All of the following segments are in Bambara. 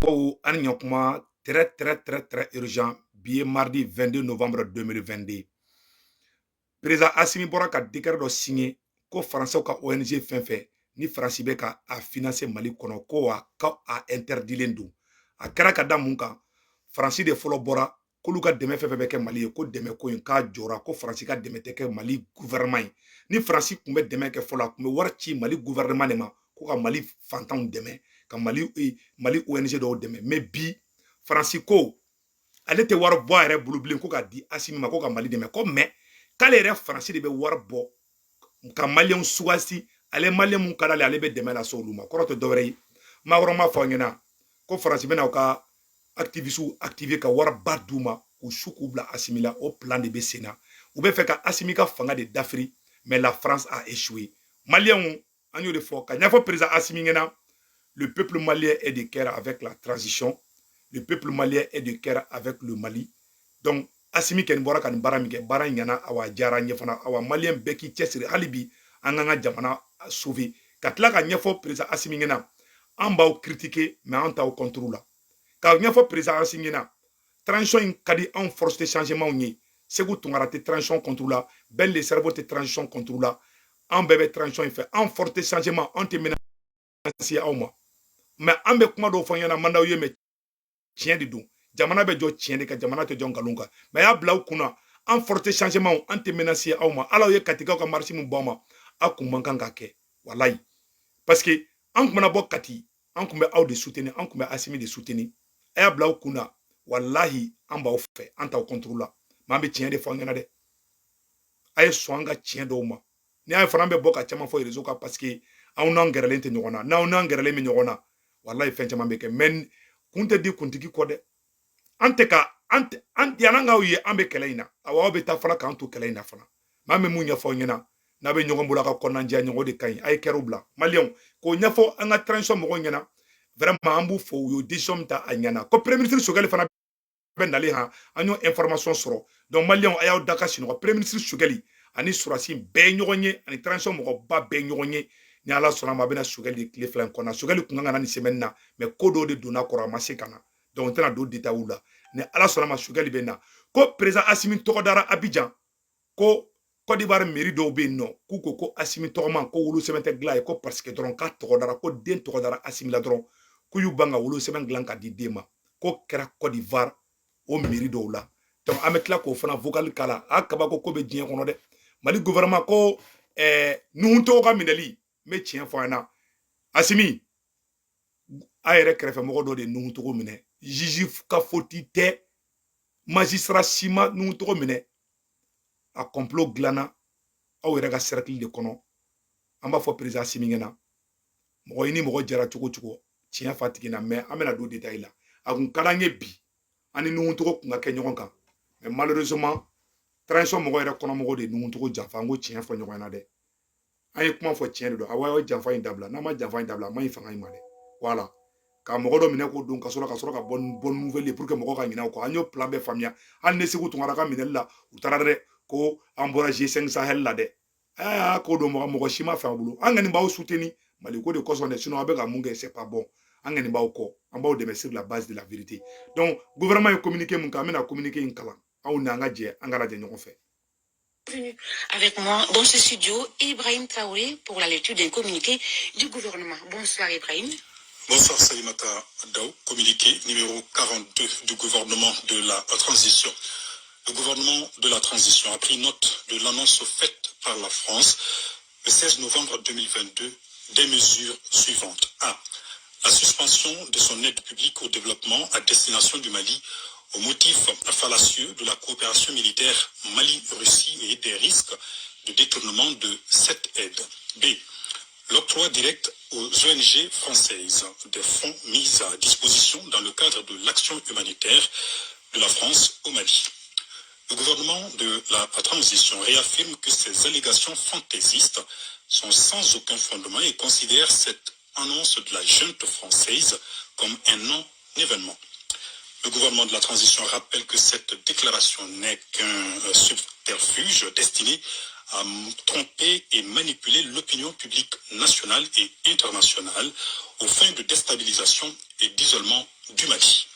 Aw ani ɲɔkuma, très très très très urgent. Bi ye mardi 22 novembre 2022. Président Assimi bɔra ka décret dɔ signé ko Faransɛw ka ONG fɛn fɛn ni Faransi bɛ ka a financer Mali kɔnɔ, ko wa ka a interdilen don. A kɛra ka da mun kan? Faransi de fɔlɔ bɔra k'olu ka dɛmɛ fɛn fɛn bɛ kɛ Mali ye, ko dɛmɛ ko in k'a jɔra, ko Faransi ka dɛmɛ tɛ kɛ Mali gouvernement ye. Ni Faransi tun bɛ dɛmɛ kɛ fɔlɔ, a tun bɛ wari ci Mali gouvernement de ma ko ka Mali fantanw dɛmɛ, ka Mali ONG dɔw dɛmɛ. Mais bi, Faransi ko ale tɛ wari bɔ a yɛrɛ bolo bilen ko ka di Asimi ma ko ka Mali dɛmɛ, ko mais k'ale yɛrɛ Faransi de bɛ wari bɔ ka Maliyɛnw sugasi. Ale Maliyɛn mun ka d'ale, ale bɛ dɛmɛ lase olu ma. Kɔrɔ tɛ dɔwɛrɛ ye, Maakɔrɔ m'a fɔ aw ɲɛna ko Faransi bɛna u ka activistes activer ka wariba d'u ma k'u su k'u bila Asimi la. O plan de bɛ sen na, u bɛ fɛ ka Asimi ka fanga de dafiri, mais la France a échoué. Maliyɛnw, an y'o de fɔ ka ɲɛfɔ président Asimi ɲɛna: le peuple malien est de cœur avec la transition, le peuple malien est de cœur avec le Mali. Donc Asimi kɛni bɔra ka nin baara min kɛ, baara in ɲɛna, awa a diyara n ye fana. Awa, Maliyɛn bɛɛ k'i cɛsiri hali bi, an k'an ka jamana sauver. Ka tila ka ɲɛfɔ président Asimi ɲɛna, an b'aw critiquer, mais an t'aw contre la. Ka ɲɛfɔ président Asimi ɲɛna, transition in ka di anw force de changement ye. Segu Tunkara tɛ transition contre la, Ben le Cerveau tɛ transition contre la, an bɛɛ bɛ transition in fɛ. An force de changement, an tɛ menacer aw ma, mais an bɛ kuma dɔw fɔ ɲɛna man d'aw ye, mais tiɲɛ de don. Jamana bɛ jɔ tiɲɛ de kan, jamana tɛ jɔ nkalon kan. Mais y'a bila aw kunna, an force de changement, an tɛ menacer aw ma. Ala ye Katikaw ka marche min bɔ aw ma, aw kun man kan ka kɛ, walayi, parce que an kun mana bɔ Kati, an kun bɛ aw de soutenir, an kun bɛ Asimi de soutenir. A y'a bila aw kunna, walahi, an b'aw fɛ, an t'aw contre la, mais an bɛ tiɲɛ de fɔ aw ɲɛna dɛ. A ye sɔn an ka tiɲɛ dɔw ma. Ni y'a ye fana, an bɛ bɔ ka caman fɔ réseau kan, parce que anw n'an gɛrɛlen tɛ ɲɔgɔn na. N'aw n'an gɛrɛlen bɛ ɲɔgɔn na, walahi, fɛn caman bɛ kɛ. Mais kun tɛ di kuntigi kɔ dɛ. An tɛ ka an an yan'an k'aw ye, an bɛ kɛlɛ in na. Awɔ, aw bɛ taa fana k'an to kɛlɛ in na fana. Maa an bɛ mun ɲɛfɔ aw ɲɛna? N'a bɛ ɲɔgɔn bolo, a ka kɔnɔnajɛya ɲɔgɔn de ka ɲi. A ye kɛr'u bila. Maliyɛnw, k'o ɲɛfɔ an ka transition mɔgɔw ɲɛna, vraiment, an b'u fo, u ye décision min ta, a ɲɛna. Ko premier ministre Choguel fana bɛ nalen han, an y'o information sɔrɔ. Donc Maliyɛnw, a y'aw da ka sunɔgɔ. Premier ministre Choguel ani surasi bɛɛ ye ɲɔgɔn ye, ani transition mɔgɔba bɛɛ ye ɲɔgɔn ye. Ni Ala sɔnna ma, a bɛna Choguel de tile 2 in kɔnɔ. Choguel kun kan ka na nin semaine na, mais ko dɔw de donna kɔrɔ, a ma se ka na. Donc n tɛna don détail la. Ni Ala sɔnna ma, Choguel bɛ na. Ko président Asimi tɔgɔ dara Abidjan, ko Côte d'Ivoire mairie dɔw bɛ yen nɔ, k'u ko ko Asimi tɔgɔma ko wolosɛbɛn tɛ dilan ye, ko parce que dɔrɔn k'a tɔgɔ dara, ko den tɔgɔ dara Asimi la dɔrɔn, k'u y'u ban ka wolosɛbɛn dilan ka di den ma. Ko kɛra Côte d'Ivoire o mairie dɔw la. Donc an bɛ tila k'o fana vocal k'a la. A kabako ko bɛ diɲɛ kɔnɔ dɛ. Mali gouvernement ko Nuhu tɔgɔ ka minɛli, n bɛ tiɲɛ fɔ an ɲɛna, Asimi a yɛrɛ kɛrɛfɛmɔgɔ dɔ de ye Nuhu tɔgɔ minɛ. Juge ka faute tɛ, magistrat si ma Nuhu tɔgɔ minɛ. A complot dilanna aw yɛrɛ ka cercle de kɔnɔ. An b'a fɔ président Asimi ɲɛna, mɔgɔ i ni mɔgɔ jɛra cogo cogo, tiɲɛ fa tigi na. Mais an bɛna don détail la. A kun ka d'an ye bi, an ni Nuhu tɔgɔ kun ka kɛ ɲɔgɔn kan, mais malheureusement, transition mɔgɔ yɛrɛ kɔnɔmɔgɔw de ye Nuhu tɔgɔ janfa. An ko tiɲɛ fɔ ɲɔgɔn ɲɛna dɛ. An ye kuma fɔ, tiɲɛ de don. Awa, ye janfa in dabila. N'an ma janfa in dabila, a ma ɲi fanga in ma dɛ. Voilà, ka mɔgɔ dɔ minɛ k'o don ka sɔrɔ ka bɔ bonne nouvelle ye pour que mɔgɔw ka ɲinɛ o kɔ. An y'o plan bɛɛ faamuya. Hali ni Segu Tunkara ka minɛli la, u taara dɛ ko an bɔra G5 Sahel la dɛ. Aa, k'o don, mɔgɔ mɔgɔ si ma fɛn bolo. An kɔni b'aw soutenir Mali ko de kosɔn dɛ, sinon aw bɛ ka mun kɛ, c'est pas bon. An kɔni b'aw kɔ, an b'aw dɛmɛ sur la base de la vérité. Donc gouvernement ye communiqué mun kɛ, an bɛna communiqué in kalan, aw ni an ka jɛ an ka lajɛ ɲɔgɔn fɛ. Venu avec moi dans ce studio, Ibrahim Traoré, pour la lecture d'un communiqué du gouvernement. Bonsoir Ibrahim. Bonsoir Salimata Daou, communiqué numéro 42 du gouvernement de la transition. Le gouvernement de la transition a pris note de l'annonce faite par la France le 16 novembre 2022 des mesures suivantes. A. La suspension de son aide publique au développement à destination du Mali au motif fallacieux de la coopération militaire Mali-Russie et des risques de détournement de cette aide. B. L'octroi direct aux ONG françaises des fonds mis à disposition dans le cadre de l'action humanitaire de la France au Mali. Le gouvernement de la transition réaffirme que ces allégations fantaisistes sont sans aucun fondement et considère cette annonce de la junte française comme un non-événement. Le gouvernement de la transition rappelle que cette déclaration n'est qu'un subterfuge destiné à tromper et manipuler l'opinion publique nationale et internationale aux fins de déstabilisation et d'isolement du Mali.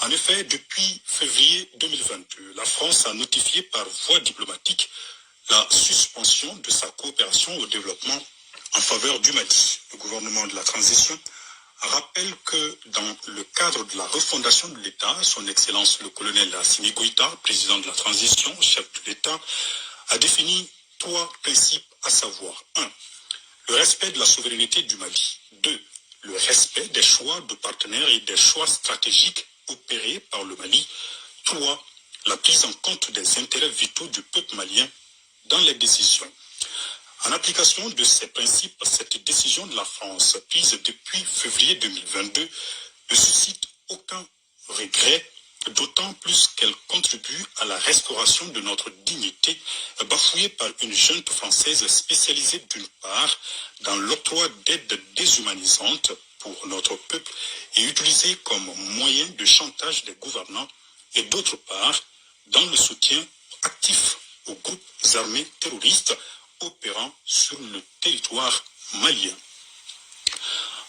En effet, depuis février 2022, la France a notifié par voie diplomatique la suspension de sa coopération au développement en faveur du Mali. Le gouvernement de la transition rappelle que dans le cadre de la refondation de l'État, son Excellence le colonel Assimi Goïta, président de la transition, chef de l'État, a défini trois principes, à savoir: 1. Le respect de la souveraineté du Mali. 2. Le respect des choix de partenaires et des choix stratégiques opérés par le Mali. 3. La prise en compte des intérêts vitaux du peuple malien dans les décisions. En application de ces principes, cette décision de la France, prise depuis février 2022, ne suscite aucun regret, d'autant plus qu'elle contribue à la restauration de notre dignité, bafouée par une junte française spécialisée d'une part dans l'octroi d'aides déshumanisantes pour notre peuple et utilisée comme moyen de chantage des gouvernants, et d'autre part dans le soutien actif aux groupes armés terroristes opérant sur le territoire malien.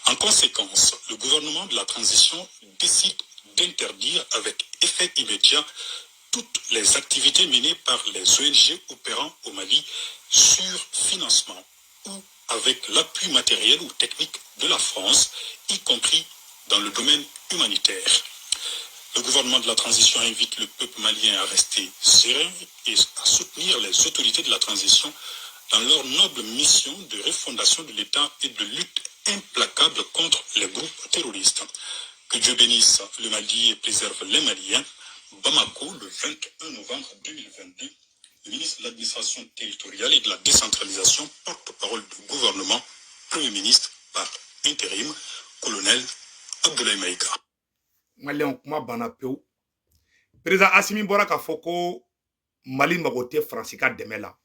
En conséquence, le gouvernement de la transition décide d'interdire avec effet immédiat toutes les activités menées par les ONG opérant au Mali sur financement ou avec l'appui matériel ou technique de la France, y compris dans le domaine humanitaire. Le gouvernement de la transition invite le peuple malien à rester serein et à soutenir les autorités de la transition dans leur noble mission de refondation de l'État et de lutte implacable contre les groupes terroristes. Que Dieu bénisse le Mali et préserve les Maliens. Bamako, le 21 novembre 2022, le ministre de l'Administration territoriale et de la décentralisation, porte-parole du gouvernement, Premier ministre par intérim, colonel Abdoulaye Maïga. Maliyɛnw, kuma banna pewu. Président Asimi bɔra k'a fɔ ko Mali mago tɛ Faransi ka dɛmɛ la.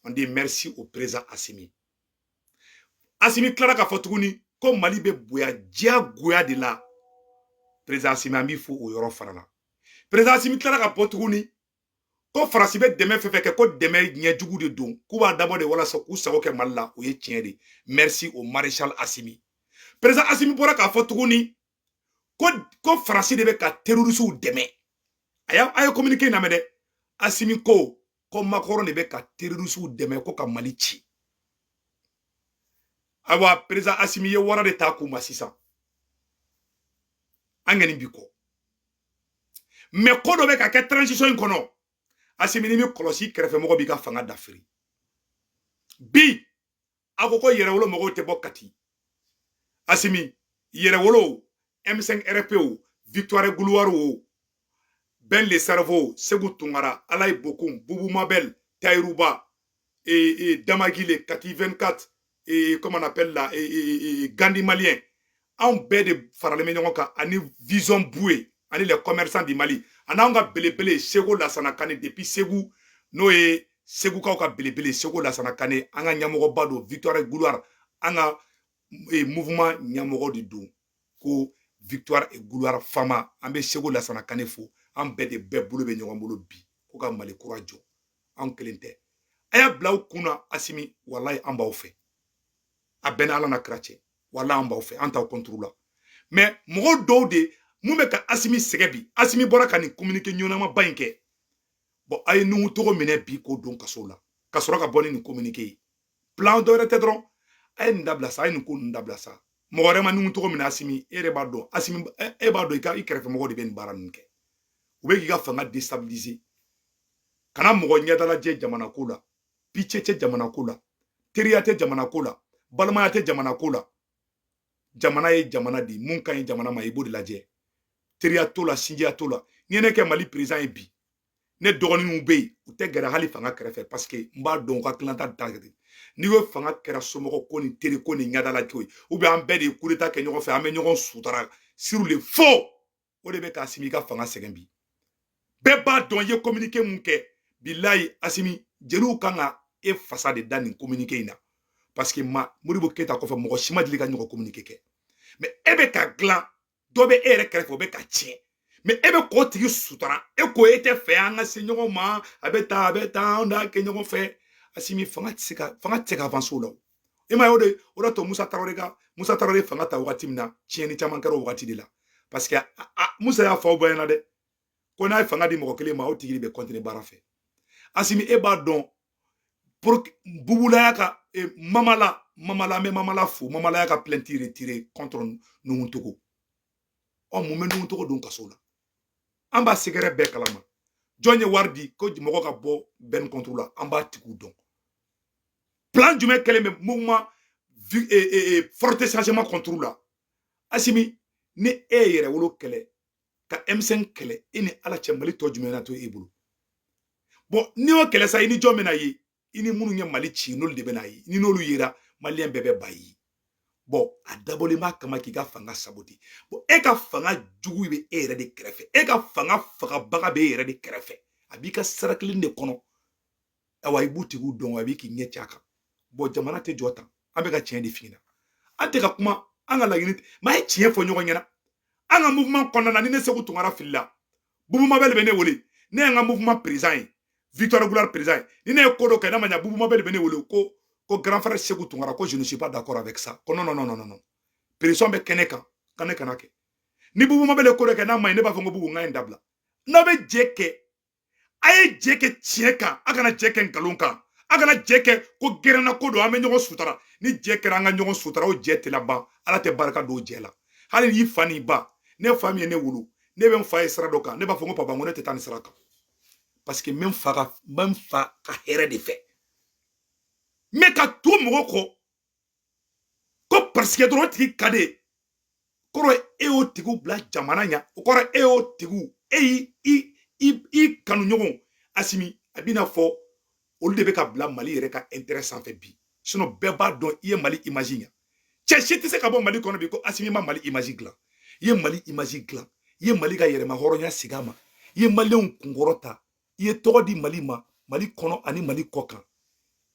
On dit merci au président Asimi. Asimi tilara k'a fɔ tuguni ko Mali bɛ bonya diyagoya de la. Président Asimi, an b'i fo o yɔrɔ fana na. Président Asimi tilara ka bɔ tuguni ko Faransi bɛ dɛmɛ fɛn fɛn kɛ, ko dɛmɛ ɲɛjugu de don, k'u b'a dabɔ de walasa k'u sago kɛ Mali la. O ye tiɲɛ de. Merci au maréchal Asimi. Président Asimi bɔra k'a fɔ tuguni ko Faransi de bɛ ka terroristew dɛmɛ. A y'a a ye communiqué lamɛn dɛ. Asimi ko Macron de bɛ ka terroristew dɛmɛ ko ka Mali ci. Ayiwa, président Asimi ye wara de ta k'u ma sisan. An kɔni bi kɔ mɛ, ko dɔ bɛ ka kɛ transition in kɔnɔ. Asimi, ni mi kɔlɔsi, kɛrɛfɛmɔgɔ b'i ka fanga dafiri. Bi a ko Yɛrɛwolo mɔgɔw tɛ bɔ Kati. Asimi, Yɛrɛwolo, M5 RP o, Victoire Gouloir o, Ben le Cerveau, Segu Tunkara, Alayi Bokum, Bubu Mabel, Tayiruba et Damagile, Kati 24 et comment on appelle là, et Gandhi malien, anw bɛɛ de faralen bɛ ɲɔgɔn kan, ani Vision Bouye, ani les commerçants du Mali, ani anw ka belebele Sego Lasana Kane depuis Segu, n'o ye Segukaw ka belebele Sego Lasana Kane, an ka ɲɛmɔgɔba don. Victoire Gouloir, an ka mouvement ɲɛmɔgɔ de don, ko Victoire et Gloire Fama. An bɛ Sego Lasana Kane fo. An bɛɛ de bɛɛ bolo bɛ ɲɔgɔn bolo bi ko ka Mali kura jɔ. Anw kelen tɛ. A y'a bila aw kun na, Asimi, walayi, an b'aw fɛ. A bɛɛ ni Ala na kira cɛ, walayi, an b'aw fɛ, an t'aw contre la. Mais mɔgɔ dɔw de mun bɛ ka Asimi sɛgɛ bi. Asimi bɔra ka nin communiqué ɲɛnamaba in kɛ. Bon, a ye Nuhu tɔgɔ minɛ bi k'o don kaso la ka sɔrɔ ka bɔ ni nin communiqué ye. Plan dɔ wɛrɛ tɛ dɔrɔn, a ye nin dabila sa, a ye nin ko ninnu dabila sa. Mɔgɔ wɛrɛ ma Nuhu tɔgɔ minɛ. Asimi, e yɛrɛ b'a dɔn. Asimi, e b'a dɔn, i ka i kɛrɛfɛmɔgɔw de bɛ nin baara ninnu kɛ. U bɛ k'i ka fanga déstabiliser. Kana mɔgɔ ɲɛdalajɛ jamana ko la. Pitié tɛ jamana ko la, teriya tɛ jamana ko la, balimaya tɛ jamana ko la. Jamana ye jamana di, mun ka ɲi jamana ma, i b'o de lajɛ. Teriya t'o la, sinjiya t'o la. Ni ye ne kɛ Mali président ye bi, ne dɔgɔninw bɛ yen, u tɛ gɛrɛ hali fanga kɛrɛfɛ, parce que n b'a dɔn u ka tilanta ta. N'i ko fanga kɛra somɔgɔ ko ni teri ko ni ɲadala ko ye, ou bien an bɛɛ de ye coup d'état kɛ ɲɔgɔn fɛ, an bɛ ɲɔgɔn sutara sur le faux. O de bɛ ka Asimi ka fanga sɛgɛn bi. Bɛɛ b'a dɔn i ye communiqué mun kɛ. Bilayi, Asimi, jeliw kan ka e fasa de da nin communiqué in na, parce que ma Modibo Keyita kɔfɛ, mɔgɔ si ma deli ka ɲɔgɔn communiqué kɛ. Mais e bɛ ka dilan, dɔ bɛ e yɛrɛ kɛrɛfɛ, o bɛ ka tiɲɛ, mais e bɛ k'o tigi sutara. E ko e tɛ fɛ an ka se ɲɔgɔn ma, a bɛ taa, a bɛ taa, an da kɛ ɲɔgɔn fɛ. Asimi, fanga tɛ se ka avancer o la. O e ma ye, o de to Musa Tarawele ka, Musa Tarawele fanga ta wagati min na, tiɲɛni caman kɛra o wagati de la. Parce que Musa y'a fɔ aw bɛɛ ɲɛna dɛ, ko n'a ye fanga di mɔgɔ kelen ma, o tigi de bɛ continuer baara fɛ. Asimi, e b'a dɔn Bubulaya ka Mamala, Mamala, n bɛ Mamala fo, Mamala y'a ka plainte retiré contre Nuhun Togo. Ɔ, mun bɛ Nuhun Togo don kaso la? An b'a sɛgɛrɛ bɛɛ kalama. Jɔn ye wari di ko mɔgɔ ka bɔ Ben contre la? An b'a tigiw dɔn. Plan jumɛn kɛlen bɛ mouvement forte changement contre la? Asimi, ni e ye yɛrɛwolo kɛlɛ ka M5 kɛlɛ, e ni Ala cɛ, Mali tɔ jumɛn na to e bolo? Bon, n'i y'o kɛlɛ sa, i ni jɔn bɛna ye? I ni minnu ye Mali ci, n'olu de bɛna ye. Ni n'olu yera, maliyɛn bɛɛ bɛ ba ye. Bon, a dabɔlen b'a kama k'i ka fanga saboter. Bon, e ka fanga jugu bɛ e yɛrɛ de kɛrɛfɛ, e ka fanga fagabaga bɛ e yɛrɛ de kɛrɛfɛ, a b'i ka sira kelen de kɔnɔ. Awa, i b'u tigiw dɔn, a b'i k'i ɲɛ ci a kan. Bon, jamana tɛ jɔ tan. An bɛ ka tiɲɛ de f'i ɲɛna, an tɛ ka kuma an ka laɲini, mais a ye tiɲɛ fɔ ɲɔgɔn ɲɛna. An ka mouvement kɔnɔna na, ni ne Segu Tunkara filila, Bubu Mabɛli bɛ ne wele. Ne y'an ka mouvement président ye, Victoire Gloire président ye. Ni ne ye ko dɔ kɛ n'a ma ɲa, Bubu Mabɛli bɛ ne wele ko grand frère Segu Tunkara, ko je ne suis pas d'accord avec ça, ko non, non, non, non, non, pression bɛ kɛnɛ kan ka ne kana kɛ. Ni Bubu Mabɛli ye ko dɔ kɛ n'a ma ɲi, ne b'a fɔ ko Bubu, n ka ɲi dabila. N'aw bɛ jɛ kɛ, a ye jɛ kɛ tiɲɛ kan, a kana jɛ kɛ nkalon kan, a kana jɛ kɛ ko gɛrɛnna ko don, an bɛ ɲɔgɔn sutara. Ni jɛ kɛra an ka ɲɔgɔn sutara, o jɛ tɛ laban. Ala tɛ barika don o jɛ la. Hali n'i fa n'i ba, ne fa min ye ne wolo, ne bɛ n fa ye sira dɔ kan, ne b'a fɔ ko papa, n ko ne tɛ taa nin sira kan, parce que n bɛ n fa ka, n bɛ n fa ka hɛrɛ de fɛ. Mais ka to mɔgɔ kɔ ko parce que dɔrɔn o tigi ka di ye, kɔrɔ e y'o tigiw bila jamana ɲɛ, o kɔrɔ e y'o tigiw, e y'i i kanu ɲɔgɔn. Asimi, a bɛna fɔ olu de bɛ ka bila Mali yɛrɛ ka intérêt sanfɛ bi. Sinon bɛɛ b'a dɔn i ye Mali image ɲɛ. Cɛ si tɛ se ka bɔ Mali kɔnɔ bi ko Asimi ma Mali image dilan. I ye Mali image dilan, i ye Mali ka yɛrɛma hɔrɔnya segin a ma, i ye maliyɛnw kunkɔrɔ ta, i ye tɔgɔ di Mali ma, Mali kɔnɔ ani Mali kɔ kan.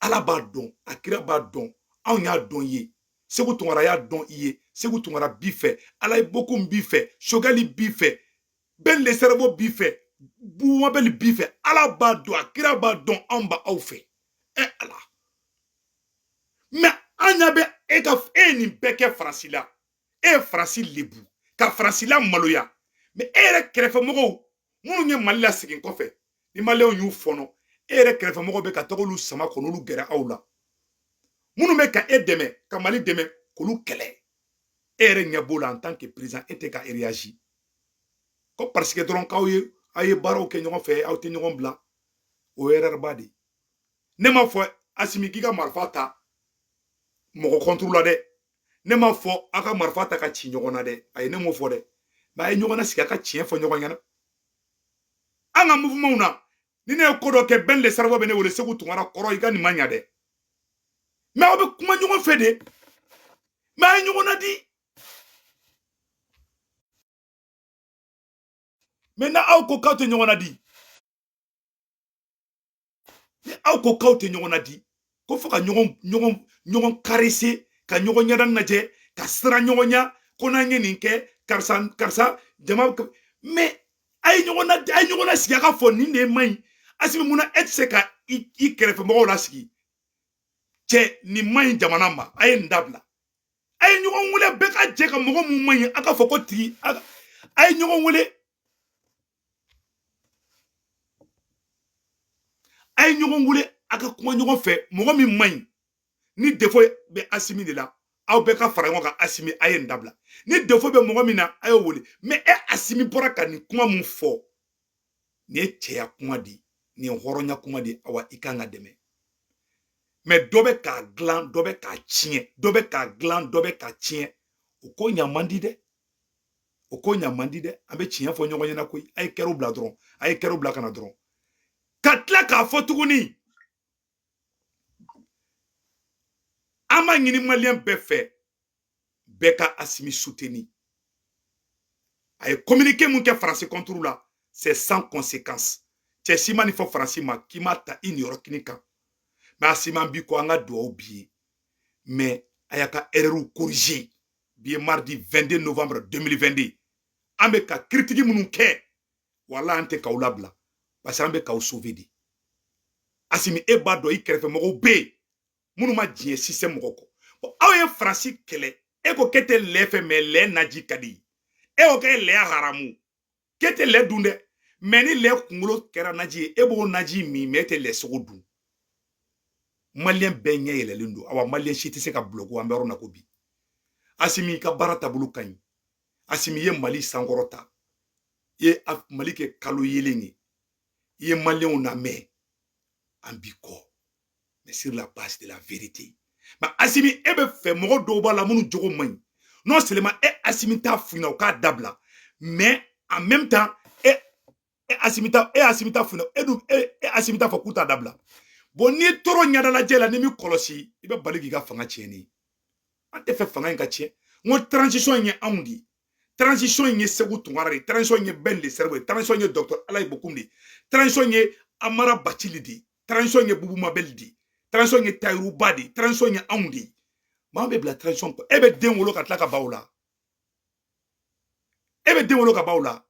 Ala b'a dɔn, a kira b'a dɔn, anw y'a dɔn i ye. Segu Tunkara y'a dɔn i ye. Segu Tunkara b'i fɛ, Ala ye Bokum b'i fɛ, Sogɛli b'i fɛ, Ben le Cerveau b'i fɛ, Bumabɛli b'i fɛ. Ala b'a dɔn, a kira b'a dɔn, anw b'a aw fɛ. Ɛ Ala, mais an ɲɛ bɛ e ka, e ye nin bɛɛ kɛ Faransi la, e ye Faransi lebu ka Faransi la maloya. Mais e yɛrɛ kɛrɛfɛmɔgɔw minnu ye Mali la segin kɔfɛ, ni maliyɛnw y'u fɔnɔ, e yɛrɛ kɛrɛfɛmɔgɔw bɛ ka taga olu sama k'olu gɛrɛ aw la, minnu bɛ ka e dɛmɛ ka Mali dɛmɛ k'olu kɛlɛ. E yɛrɛ ɲɛ b'o la en tant que président, e tɛ ka réagir ko parce que dɔrɔn k'aw ye, aw ye baaraw kɛ ɲɔgɔn fɛ, aw tɛ ɲɔgɔn bila. O ye erreur ba de ye. Ne ma fɔ Asimi k'i ka marifa ta mɔgɔ contre la dɛ, ne ma fɔ aw ka marifa ta ka ci ɲɔgɔn na dɛ, ayi, ne m'o fɔ dɛ. Mais a ye ɲɔgɔn nasigi, a ka tiɲɛ fɔ ɲɔgɔn ɲɛna. An ka mouvement na, ni ne ye ko dɔ kɛ, Ben le Cerveau bɛ ne wele: Segu Tunkara kɔrɔ, i ka nin ma ɲa dɛ. Mais aw bɛ kuma ɲɔgɔn fɛ de, mais a ye ɲɔgɔn nadi. Mais na aw ko k'aw tɛ ɲɔgɔn nadi, ni aw ko k'aw tɛ ɲɔgɔn nadi, ko fo ka ɲɔgɔn ɲɔgɔn ɲɔgɔn caresser, ka ɲɔgɔn ɲɛda lajɛ, ka siran ɲɔgɔn ɲɛ, ko n'an ye nin kɛ, karisa karisa jama. Mais a ye ɲɔgɔn na, a ye ɲɔgɔn lasigi, a ka fɔ nin de man ɲi. Asimi, munna e tɛ se ka i kɛrɛfɛmɔgɔw lasigi? Cɛ, nin man ɲi jamana ma, a ye nin dabila. A ye ɲɔgɔn wele, bɛɛ ka jɛ ka mɔgɔ mun man ɲi, a ka fɔ ko tigi. A ye ɲɔgɔn wele, a ye ɲɔgɔn wele, a ka kuma ɲɔgɔn fɛ. Mɔgɔ min man ɲi, ni défaut bɛ Asimi de la, aw bɛɛ ka fara ɲɔgɔn kan: Asimi, a ye nin dabila. Ni défaut bɛ mɔgɔ min na, a y'o wele. Mais e Asimi bɔra ka nin kuma mun fɔ, nin ye cɛya kuma di, nin ye hɔrɔnya kuma di. Awa, i kan ka dɛmɛ. Mais dɔ bɛ k'a dilan, dɔ bɛ k'a tiɲɛ, dɔ bɛ k'a dilan, dɔ bɛ k'a tiɲɛ. O ko ɲa man di dɛ, o ko ɲa man di dɛ. An bɛ tiɲɛ fɔ ɲɔgɔn ɲɛna koyi. A ye kɛrɛw bila dɔrɔn, a ye kɛrɛw bila ka na dɔrɔn. Ka tila k'a fɔ tuguni, an b'a ɲini maliyɛn bɛɛ fɛ, bɛɛ ka Asimi soutenir. A ye communiqué mun kɛ Faransi contre la, c'est sans conséquence. Cɛ si ma nin fɔ Faransi ma k'i ma ta i niyɔrɔ kini kan. Mais Asimi, an b'i kɔ, an ka duwawu b'i ye. Mais a y'a ka erreur corriger. Bi ye mardi 22 novembre 2022. An bɛ ka critique minnu kɛ, wala an tɛ k'aw labila, parce que an bɛ k'aw sauver de. Asimi, e b'a dɔn i kɛrɛfɛ mɔgɔw bɛ yen minnu ma diɲɛ système mɔgɔ kɔ. Aw ye Faransi kɛlɛ, e ko k'e tɛ lɛ fɛ, mais lɛ naji ka di. E y'o kɛ lɛ haramu k'e tɛ lɛ dun dɛ, mais ni lɛ kunkolo kɛra naji ye, e b'o naji min, mais e tɛ lɛ sogo dun. Malien bɛɛ ɲɛ yɛlɛlen don. Awa, malien si tɛ se ka bulɔko an bɛ yɔrɔ min na ko bi. Asimi, i ka baara taabolo ka ɲi. Asimi, i ye Mali sankɔrɔta, i ye Mali kɛ kalo yelen ye, i ye malienw lamɛn, an b'i kɔ, mais sur la base de la vérité. Mais Asimi, e bɛ fɛ mɔgɔ dɔw b'a la minnu jogo man ɲi. Non seulement e Asimi t'a f'u ɲɛna u k'a dabila, mais en même temps e Asimi t'a f'u ɲɛna, e dun e Asimi t'a fɔ k'u t'a dabila. Bon, n'i toro ɲɛdalajɛ la, n'i m'i kɔlɔsi, i bɛ bali k'i ka fanga tiɲɛ. An tɛ fɛ fanga in ka tiɲɛ. N ko transition in ye anw de ye, transition in ye Segu Tunkara de ye, transition in ye Ben le Cerveau ye, transition in ye docteur Alayi Bokum de ye, transition in ye Amara Bacili de ye, transition in ye Bubu Mabel de ye, transition in ye Tayiruba de ye, transition in ye anw de ye. Maa bɛ bila transition kɔ, e bɛ den wolo ka tila ka baw la, e bɛ den wolo ka baw la.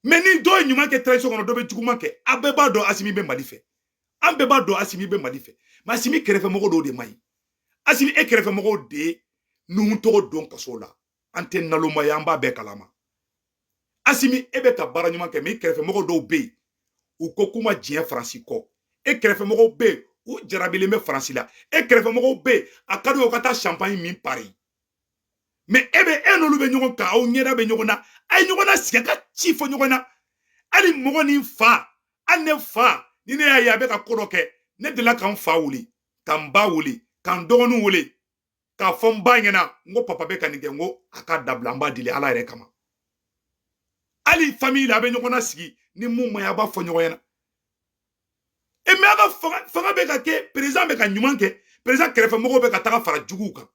Mais ni dɔ ye ɲuman kɛ transition kɔnɔ, dɔ bɛ juguman kɛ. A bɛɛ b'a dɔn Asimi bɛ Mali fɛ, an bɛɛ b'a dɔn Asimi bɛ Mali fɛ, mais Asimi kɛrɛfɛ mɔgɔw dɔw de man ɲi. Asimi, e kɛrɛfɛ mɔgɔw de ye Nuhu tɔgɔ don kaso la. An tɛ naloma ye, an b'a bɛɛ kalama. Asimi, e bɛ ka baara ɲuman kɛ, mais i kɛrɛfɛ mɔgɔw dɔw bɛ yen, u ko k'u ma diɲɛ Faransi kɔ. E kɛrɛfɛ mɔgɔw bɛ yen, u jarabilen bɛ Faransi la. E kɛrɛfɛ mɔgɔw bɛ yen, a ka d'u ye u ka taa champagne min Paris. Mais e bɛ, e n'olu bɛ ɲɔgɔn kan, aw ɲɛda bɛ ɲɔgɔn na, a ye ɲɔgɔn na sigi, a ka ci fɔ ɲɔgɔn na. Hali mɔgɔ ni fa, hali ne fa, ni ne y'a ye a bɛ ka ko dɔ kɛ, ne delila ka n fa wele, ka n ba wele, ka n dɔgɔninw wele, k'a fɔ n ba ɲɛna, n ko papa bɛ ka nin kɛ, n ko a k'a dabila, n b'a deli Ala yɛrɛ kama. Hali famille la, a bɛ ɲɔgɔn na sigi, ni mun ma ɲi, a b'a fɔ ɲɔgɔn ɲɛna. E mais a ka fanga bɛ ka kɛ, président bɛ ka ɲuman kɛ, président kɛrɛfɛ mɔgɔw bɛ ka taga fara juguw kan.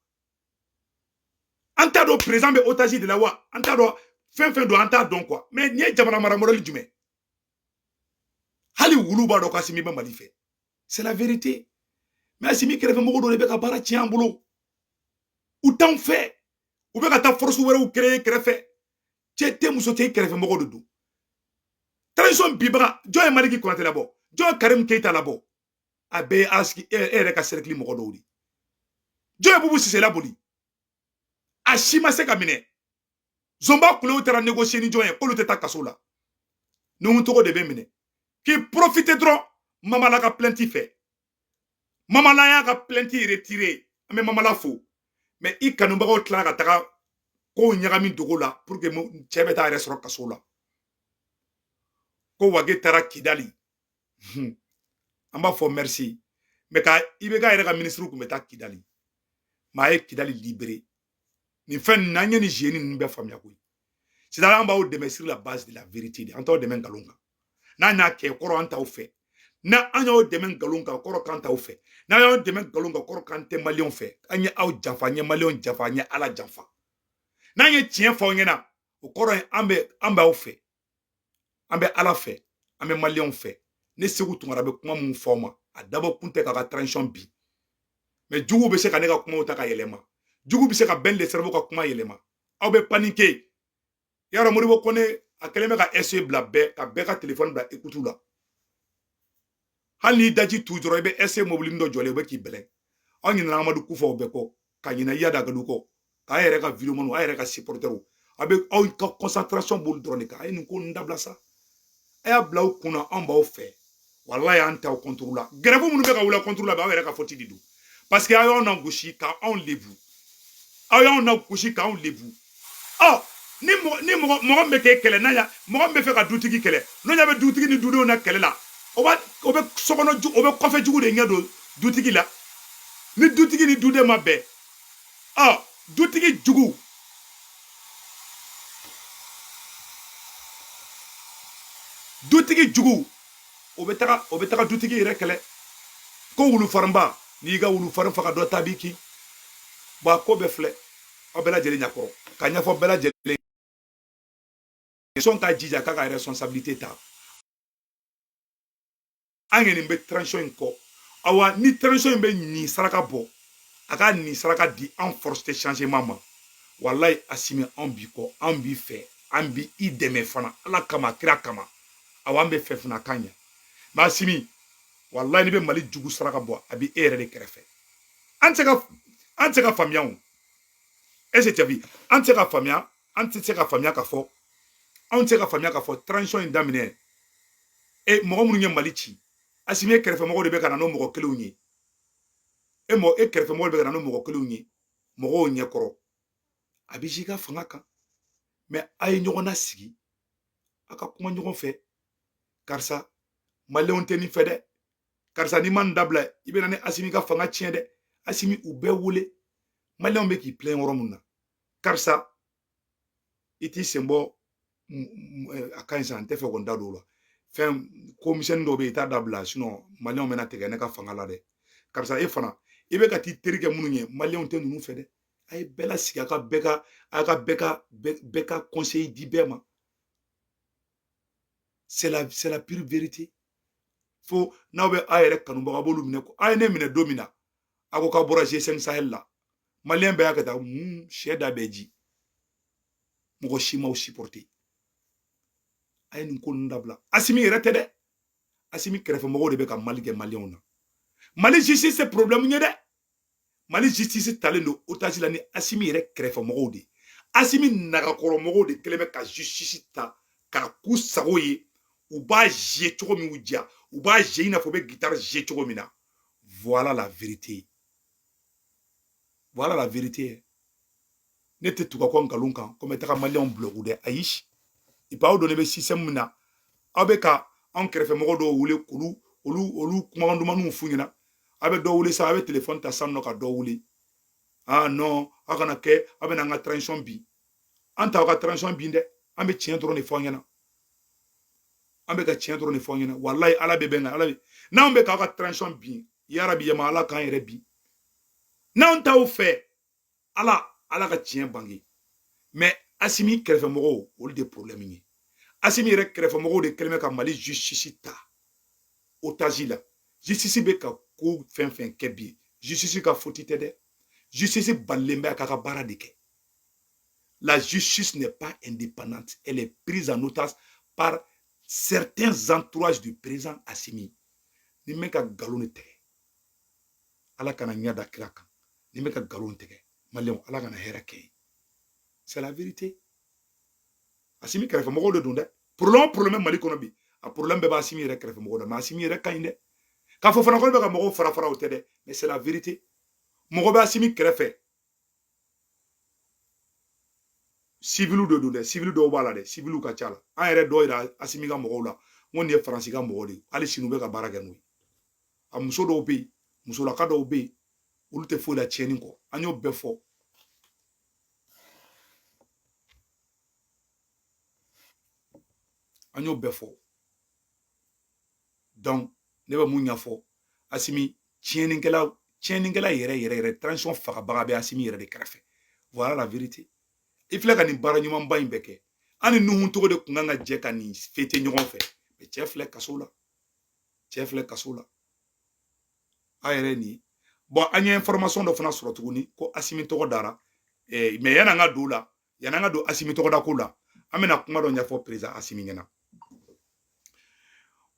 An t'a dɔn président bɛ otage de la wa, an t'a dɔn fɛn fɛn don, an t'a dɔn quoi. Mais nin ye jamana mara modèle jumɛn? Hali wulu b'a dɔn k'Asimi bɛ Mali fɛ, c'est la vérité. Mais Asimi kɛrɛfɛ mɔgɔw dɔ de bɛ ka baara tiɲɛ an bolo, u t'anw fɛ, u bɛ ka taa force wɛrɛw créer kɛrɛfɛ. Cɛ tɛ, muso tɛ, i kɛrɛfɛ mɔgɔw de don. Transition bibaga, jɔn ye Maliki Konate labɔ? Jɔn ye Karim Keita labɔ? A bɛɛ ye asigi e yɛrɛ ka cercle mɔgɔ dɔw de. Jɔn ye Bubu Sise laboli? A si ma se ka minɛ. Zonba kulew taara négocier ni jɔn ye k'olu tɛ taa kaso la? Nuhu tɔgɔ de bɛ minɛ k'i profiter dɔrɔn Mamala ka plainte fɛ. Mamala y'a ka plainte retiré, an bɛ Mamala fo, mais i kanubagaw tilala ka taga kow ɲagami dogo la pour que cɛ bɛ taa yɛrɛ sɔrɔ kaso la. Ko Wage taara Kidali, an b'a fɔ merci, mais ka IBK yɛrɛ ka ministre tun bɛ taa Kidali, mais a ye Kidali libéré. Nin fɛn ninnu, an ye nin jeu ninnu bɛɛ faamuya koyi. Sisan an b'aw dɛmɛ sur la base de la vérité de, an t'aw dɛmɛ nkalon kan. N'an y'a kɛ, kɔrɔ an t'aw fɛ. N'an y'aw dɛmɛ nkalon kan, kɔrɔ k'an t'aw fɛ. N'an y'aw dɛmɛ nkalon kan, kɔrɔ k'an tɛ malienw fɛ. An ye aw janfa, an ye malienw janfa, an ye Ala janfa. N'an ye tiɲɛ fɔ aw ɲɛna, o kɔrɔ ye an bɛ aw fɛ, an bɛ Ala fɛ, an bɛ malienw fɛ. Ne Segu Tunkara bɛ kuma mun fɔ aw ma, a dabɔ kun tɛ k'a ka transition bin, mais juguw bɛ se ka ne ka kumaw ta ka yɛlɛma, jugu bɛ se ka Ben le Cerveau ka kuma yɛlɛma, aw bɛ paniquer. Yarɔ, Modibo Kone a kɛlen bɛ ka SE bila bɛɛ ka bɛɛ ka téléphone bila écoute la. Hali n'i daji tu dɔrɔn, i bɛ SE mobili dɔ jɔlen, u bɛ k'i bɛlɛn. Aw ɲinɛna Amadu Kufa o bɛɛ kɔ, ka ɲinɛ Iyad Ag Ghali kɔ, k'a yɛrɛ ka vidéo, a yɛrɛ ka supporter, a bɛ aw ka concentration b'olu dɔrɔn de kan. A ye nin ko ninnu dabila sa, a y'a bila aw kunna, anw b'aw fɛ. Walayi, an t'aw contre la. Grève minnu bɛ ka wuli contre la, aw yɛrɛ ka faute de don, parce que aw y'anw na gosi k'anw lebu, aw y'anw na gosi k'anw lebu. Ɔ ni mɔgɔ ni mɔgɔ mɔgɔ min bɛ k'e kɛlɛ, n'a ya mɔgɔ min bɛ fɛ ka dutigi kɛlɛ, n'o ɲɛ bɛ dutigi ni dudenw na kɛlɛ la, o b'a o bɛ sokɔnɔ ju, o bɛ kɔfɛ jugu de ɲɛ don dutigi la. Ni dutigi ni duden ma bɛn, ɔ dutigi jugu, dutigi jugu, o bɛ taga dutigi yɛrɛ kɛlɛ. Ko wulufarinba, n'i ka wulufarin faga, dɔ ta b'i kin. Bon, a ko bɛɛ filɛ aw bɛɛ lajɛlen ɲɛkɔrɔ ka ɲɛfɔ bɛɛ lajɛlen sɔn k'a jija k'a ka responsabilité ta. An kɔni bɛ transition in kɔ. Awa, ni transition in bɛ nin saraka bɔ, a ka nin saraka di an force de changement ma. Walayi Asimi, anw b'i kɔ, an b'i fɛ, an b'i i dɛmɛ fana, Ala kama, kira kama. Awa, an bɛ fɛ fana k'a ɲɛ. Mais Asimi, walayi, n'i bɛ Mali jugu saraka bɔ, a b'i e yɛrɛ de kɛrɛfɛ. An tɛ se ka faamuya o. Est-ce que tu as vu? An tɛ se ka faamuya. An tɛ se ka faamuya ka fɔ, anw tɛ se ka faamuya ka fɔ transition in daminɛ e mɔgɔ minnu ye Mali ci, Asimi e kɛrɛfɛmɔgɔw de bɛ ka na n'o mɔgɔ kelenw ye. E mɔgɔ e kɛrɛfɛmɔgɔw de bɛ ka na n'o mɔgɔ kelenw ye mɔgɔw ɲɛkɔrɔ. A bɛ i ka fanga kan, mais a ye ɲɔgɔn nasigi, a ka kuma ɲɔgɔn fɛ. Karisa, maliyɛnw tɛ nin fɛ dɛ. Karisa, n'i ma nin dabila, i bɛ na ni Asimi ka fanga tiɲɛ dɛ. Asimi, u bɛɛ wele. Maliyɛnw bɛ k'i plaint yɔrɔ mun na, karisa, i t'i sen bɔ a ka ɲi sa, n tɛ fɛ ko n da don o la. Fɛn ko misɛnnin dɔw bɛ yen, i t'a dabila, sinon maliyɛnw bɛna tigɛ ne ka fanga la dɛ. Karisa, e fana, i bɛ ka t'i teri kɛ minnu ye, maliyɛnw tɛ ninnu fɛ dɛ. A ye bɛɛ lasigi, a ka bɛɛ ka a ka bɛɛ ka bɛɛ ka conseil di bɛɛ ma. C'est la pure vérité. Fo n'aw bɛ a yɛrɛ kanubaga b'olu minɛ ko a ye ne minɛ don min na, a ko k'aw bɔra G5 Sahel la, maliyɛn bɛɛ y'a kɛ tan, sɛ da bɛɛ ji, mɔgɔ si m'aw supporter. A ye nin ko ninnu dabila. Asimi yɛrɛ tɛ dɛ, Asimi kɛrɛfɛmɔgɔw de bɛ ka Mali kɛ maliyɛnw na. Mali justice c'est problème ye dɛ. Mali justice talen don otage la ni Asimi yɛrɛ kɛrɛfɛmɔgɔw de, Asimi nagakɔrɔmɔgɔw de kɛlen bɛ ka justice ta k'a k'u sago ye. U b'a jouer cogo min y'u diya, u b'a jouer i n'a fɔ u bɛ guitare jouer cogo min na. Voilà la vérité, voilà la vérité. Ne tɛ tugu kɔ nkalon kan ko n bɛ taga maliyɛnw bloquer dɛ, ayi. Et puis aw donnen bɛ système min na, aw bɛ ka anw kɛrɛfɛmɔgɔ dɔw wele k'olu olu kumakan dumanw f'u ɲɛna. A bɛ dɔ wele sa, a bɛ téléphone ta sisan nɔ ka dɔ wele: ah non, aw kana kɛ, aw bɛ na an ka transition bin. An t'aw ka transition bin dɛ, an bɛ tiɲɛ dɔrɔn de fɔ aw ɲɛna. An bɛ ka tiɲɛ dɔrɔn de fɔ aw ɲɛna. Walayi, Ala bɛ bɛn kan, Ala bɛ n'anw bɛ k'aw ka transition bin, yarabi yama, Ala k'an yɛrɛ bin. N'anw t'aw fɛ, Ala, Ala ka tiɲɛ bange. Mais Asimi kɛrɛfɛmɔgɔw, olu de problème ye. Asimi yɛrɛ kɛrɛfɛmɔgɔw de kɛlen bɛ ka Mali justice ta otage la. Justice bɛ ka ko fɛn fɛn kɛ bi, justice ka faute tɛ dɛ. Justice balilen bɛ a k'a ka baara de kɛ. La justice n'est pas indépendante, elle est prise en otage par certains entourages du président Assimi. Ni bɛ ka nkalon de tigɛ, Ala kana ɲɛ da kira kan. Ni bɛ ka nkalon tigɛ, maliyɛnw, Ala kana hɛrɛ kɛ ye. C'est la vérité. Assimi kɛrɛfɛmɔgɔw de don dɛ. Problème problème Mali kɔnɔ bi, a problème bɛɛ b'a Assimi yɛrɛ kɛrɛfɛmɔgɔw la. Mais Assimi yɛrɛ ka ɲi dɛ. K'a fɔ fana ko ne bɛ ka mɔgɔw fara fara, o tɛ dɛ, mais c'est la vérité. Mɔgɔ bɛ Assimi kɛrɛfɛ, civiliw de don dɛ, civil dɔw b'a la dɛ, civiliw ka ca la. An yɛrɛ dɔw yira Asimi ka mɔgɔw la, n ko nin ye Faransi ka mɔgɔ de ye, hali sini u bɛ ka baara kɛ n'o ye. A muso dɔw bɛ yen, musolaka dɔw bɛ yen, olu tɛ foyi la tiɲɛni kɔ. An y'o bɛɛ fɔ. An y'o bɛɛ fɔ. Donc ne bɛ mun ɲɛfɔ Asimi, tiɲɛnikɛla, tiɲɛnikɛla yɛrɛ yɛrɛ yɛrɛ, transition fagabaga bɛ Asimi yɛrɛ de kɛrɛfɛ. Voilà la vérité. I filɛ ka nin baara ɲumanba in bɛɛ kɛ, an ni Nuhu Togo de kun kan ka jɛ ka nin fêter ɲɔgɔn fɛ. Mais cɛ filɛ kaso la, cɛ filɛ kaso la. A yɛrɛ nin, bon, an ye information dɔ fana sɔrɔ tuguni ko Asimi tɔgɔ dara. Mais yan'an ka don o la, yan'an ka don Asimi tɔgɔ da ko la, an bɛna kuma dɔ ɲɛfɔ président Asimi ɲɛna.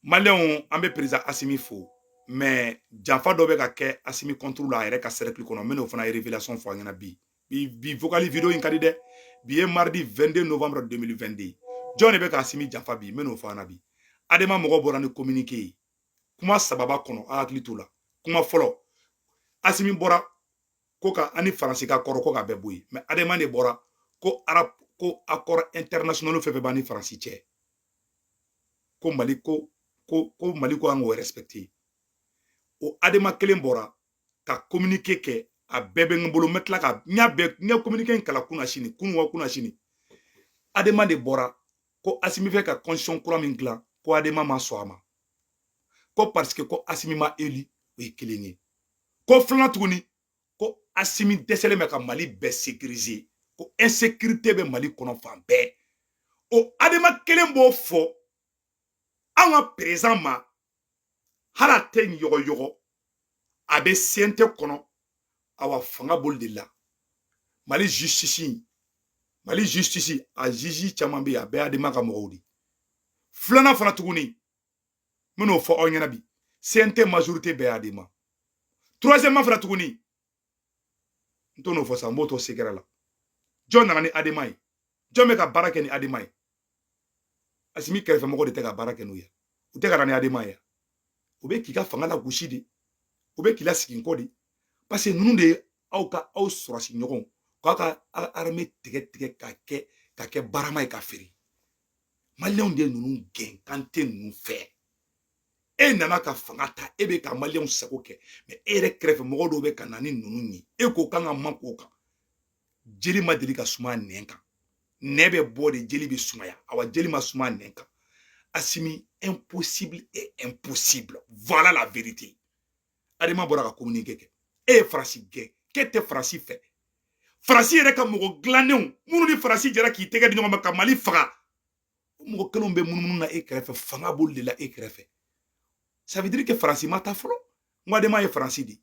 Maliyɛnw, an bɛ président Asimi fo, mais janfa dɔ bɛ ka kɛ Asimi contre la, a yɛrɛ ka cercle kɔnɔ. N bɛn'o fana révélation fɔ an ɲɛna bi. Bi vocal vidéo in ka di dɛ. Bi ye mardi 22 novembre 2022. Jɔn de bɛ ka Asimi janfa bi? N bɛn'o fɔ an ɲɛna bi. Adema mɔgɔw bɔra ni communiqué ye kuma sababa kɔnɔ, a hakili t'o la. Kuma fɔlɔ, Asimi bɔra ko ka ani Faransi ka kɔrɔ ko ka bɛɛ bɔ yen. Mais Adema de bɔra ko arab ko accord international fɛn fɛn b'an ni Faransi cɛ, ko Mali ko Mali ko an k'o respecter. O Adema kelen bɔra ka communiqué kɛ, a bɛɛ bɛ n bolo, n bɛ tila ka n y'a bɛɛ, n ye communiqué in kalan kunna sini, kunun wa kunna sini. Adema de bɔra ko Asimi fɛ ka constitution kura min dilan, ko Adema ma sɔn a ma, ko parce que ko Asimi ma élu, o ye kelen ye. Ko filanan tuguni, ko Asimi dɛsɛlen bɛ ka Mali bɛɛ sécuriser, ko insécurité bɛ Mali kɔnɔ fan bɛɛ. O Adema kelen b'o fɔ an ka président ma, hali a tɛ yɔgɔyɔgɔ, a bɛ CNT kɔnɔ. Awa, fanga b'olu de la. Mali justice, Mali justice, a juge caman bɛ yen, a bɛɛ Adema ka mɔgɔw de. Filanan fana tuguni, n bɛn'o fɔ aw ɲɛna bi, CNT majorité bɛɛ Adema. Troisièmement fana tuguni, n t'o n'o fɔ sa, n b'o to secret la. Jɔn nana ni Adema ye? Jɔn bɛ ka baara kɛ ni ADEMA ye? Asimi kɛrɛfɛmɔgɔ de tɛ ka baara kɛ n'u ye. U tɛ ka na ni ADEMA ye. U bɛ k'i ka fanga la gosi de, u bɛ k'i la sigi kɔ de, parce que ninnu de ye aw ka aw sɔrɔsi ɲɔgɔnw k'aw ka armée tigɛ tigɛ ka kɛ barama ye ka feere. Maliyɛnw de ye ninnu gɛn k'an tɛ ninnu fɛ. E nana ka fanga ta, e bɛ ka maliyɛnw sago kɛ, mais e yɛrɛ kɛrɛfɛ mɔgɔ dɔw bɛ ka na ni ninnu ye. E ko k'an ka man k'o kan. Jeli ma deli ka suma nɛn kan. Nɛ bɛ bɔ de, jeli bɛ sumaya. Awa, jeli ma suma nɛn kan. Asimi, impossible est impossible, voilà la vérité. ADEMA bɔra ka communiqué kɛ. E ye Faransi gɛn k'e tɛ Faransi fɛ. Faransi yɛrɛ ka mɔgɔ dilannenw minnu ni Faransi jɛra k'i tɛgɛ di ɲɔgɔn ma ka Mali faga, o mɔgɔ kelenw bɛ munumunu na e kɛrɛfɛ. Fanga b'olu de la e kɛrɛfɛ. Ça veut dire que Faransi ma taa fɔlɔ. N ko ADEMA ye Faransi de.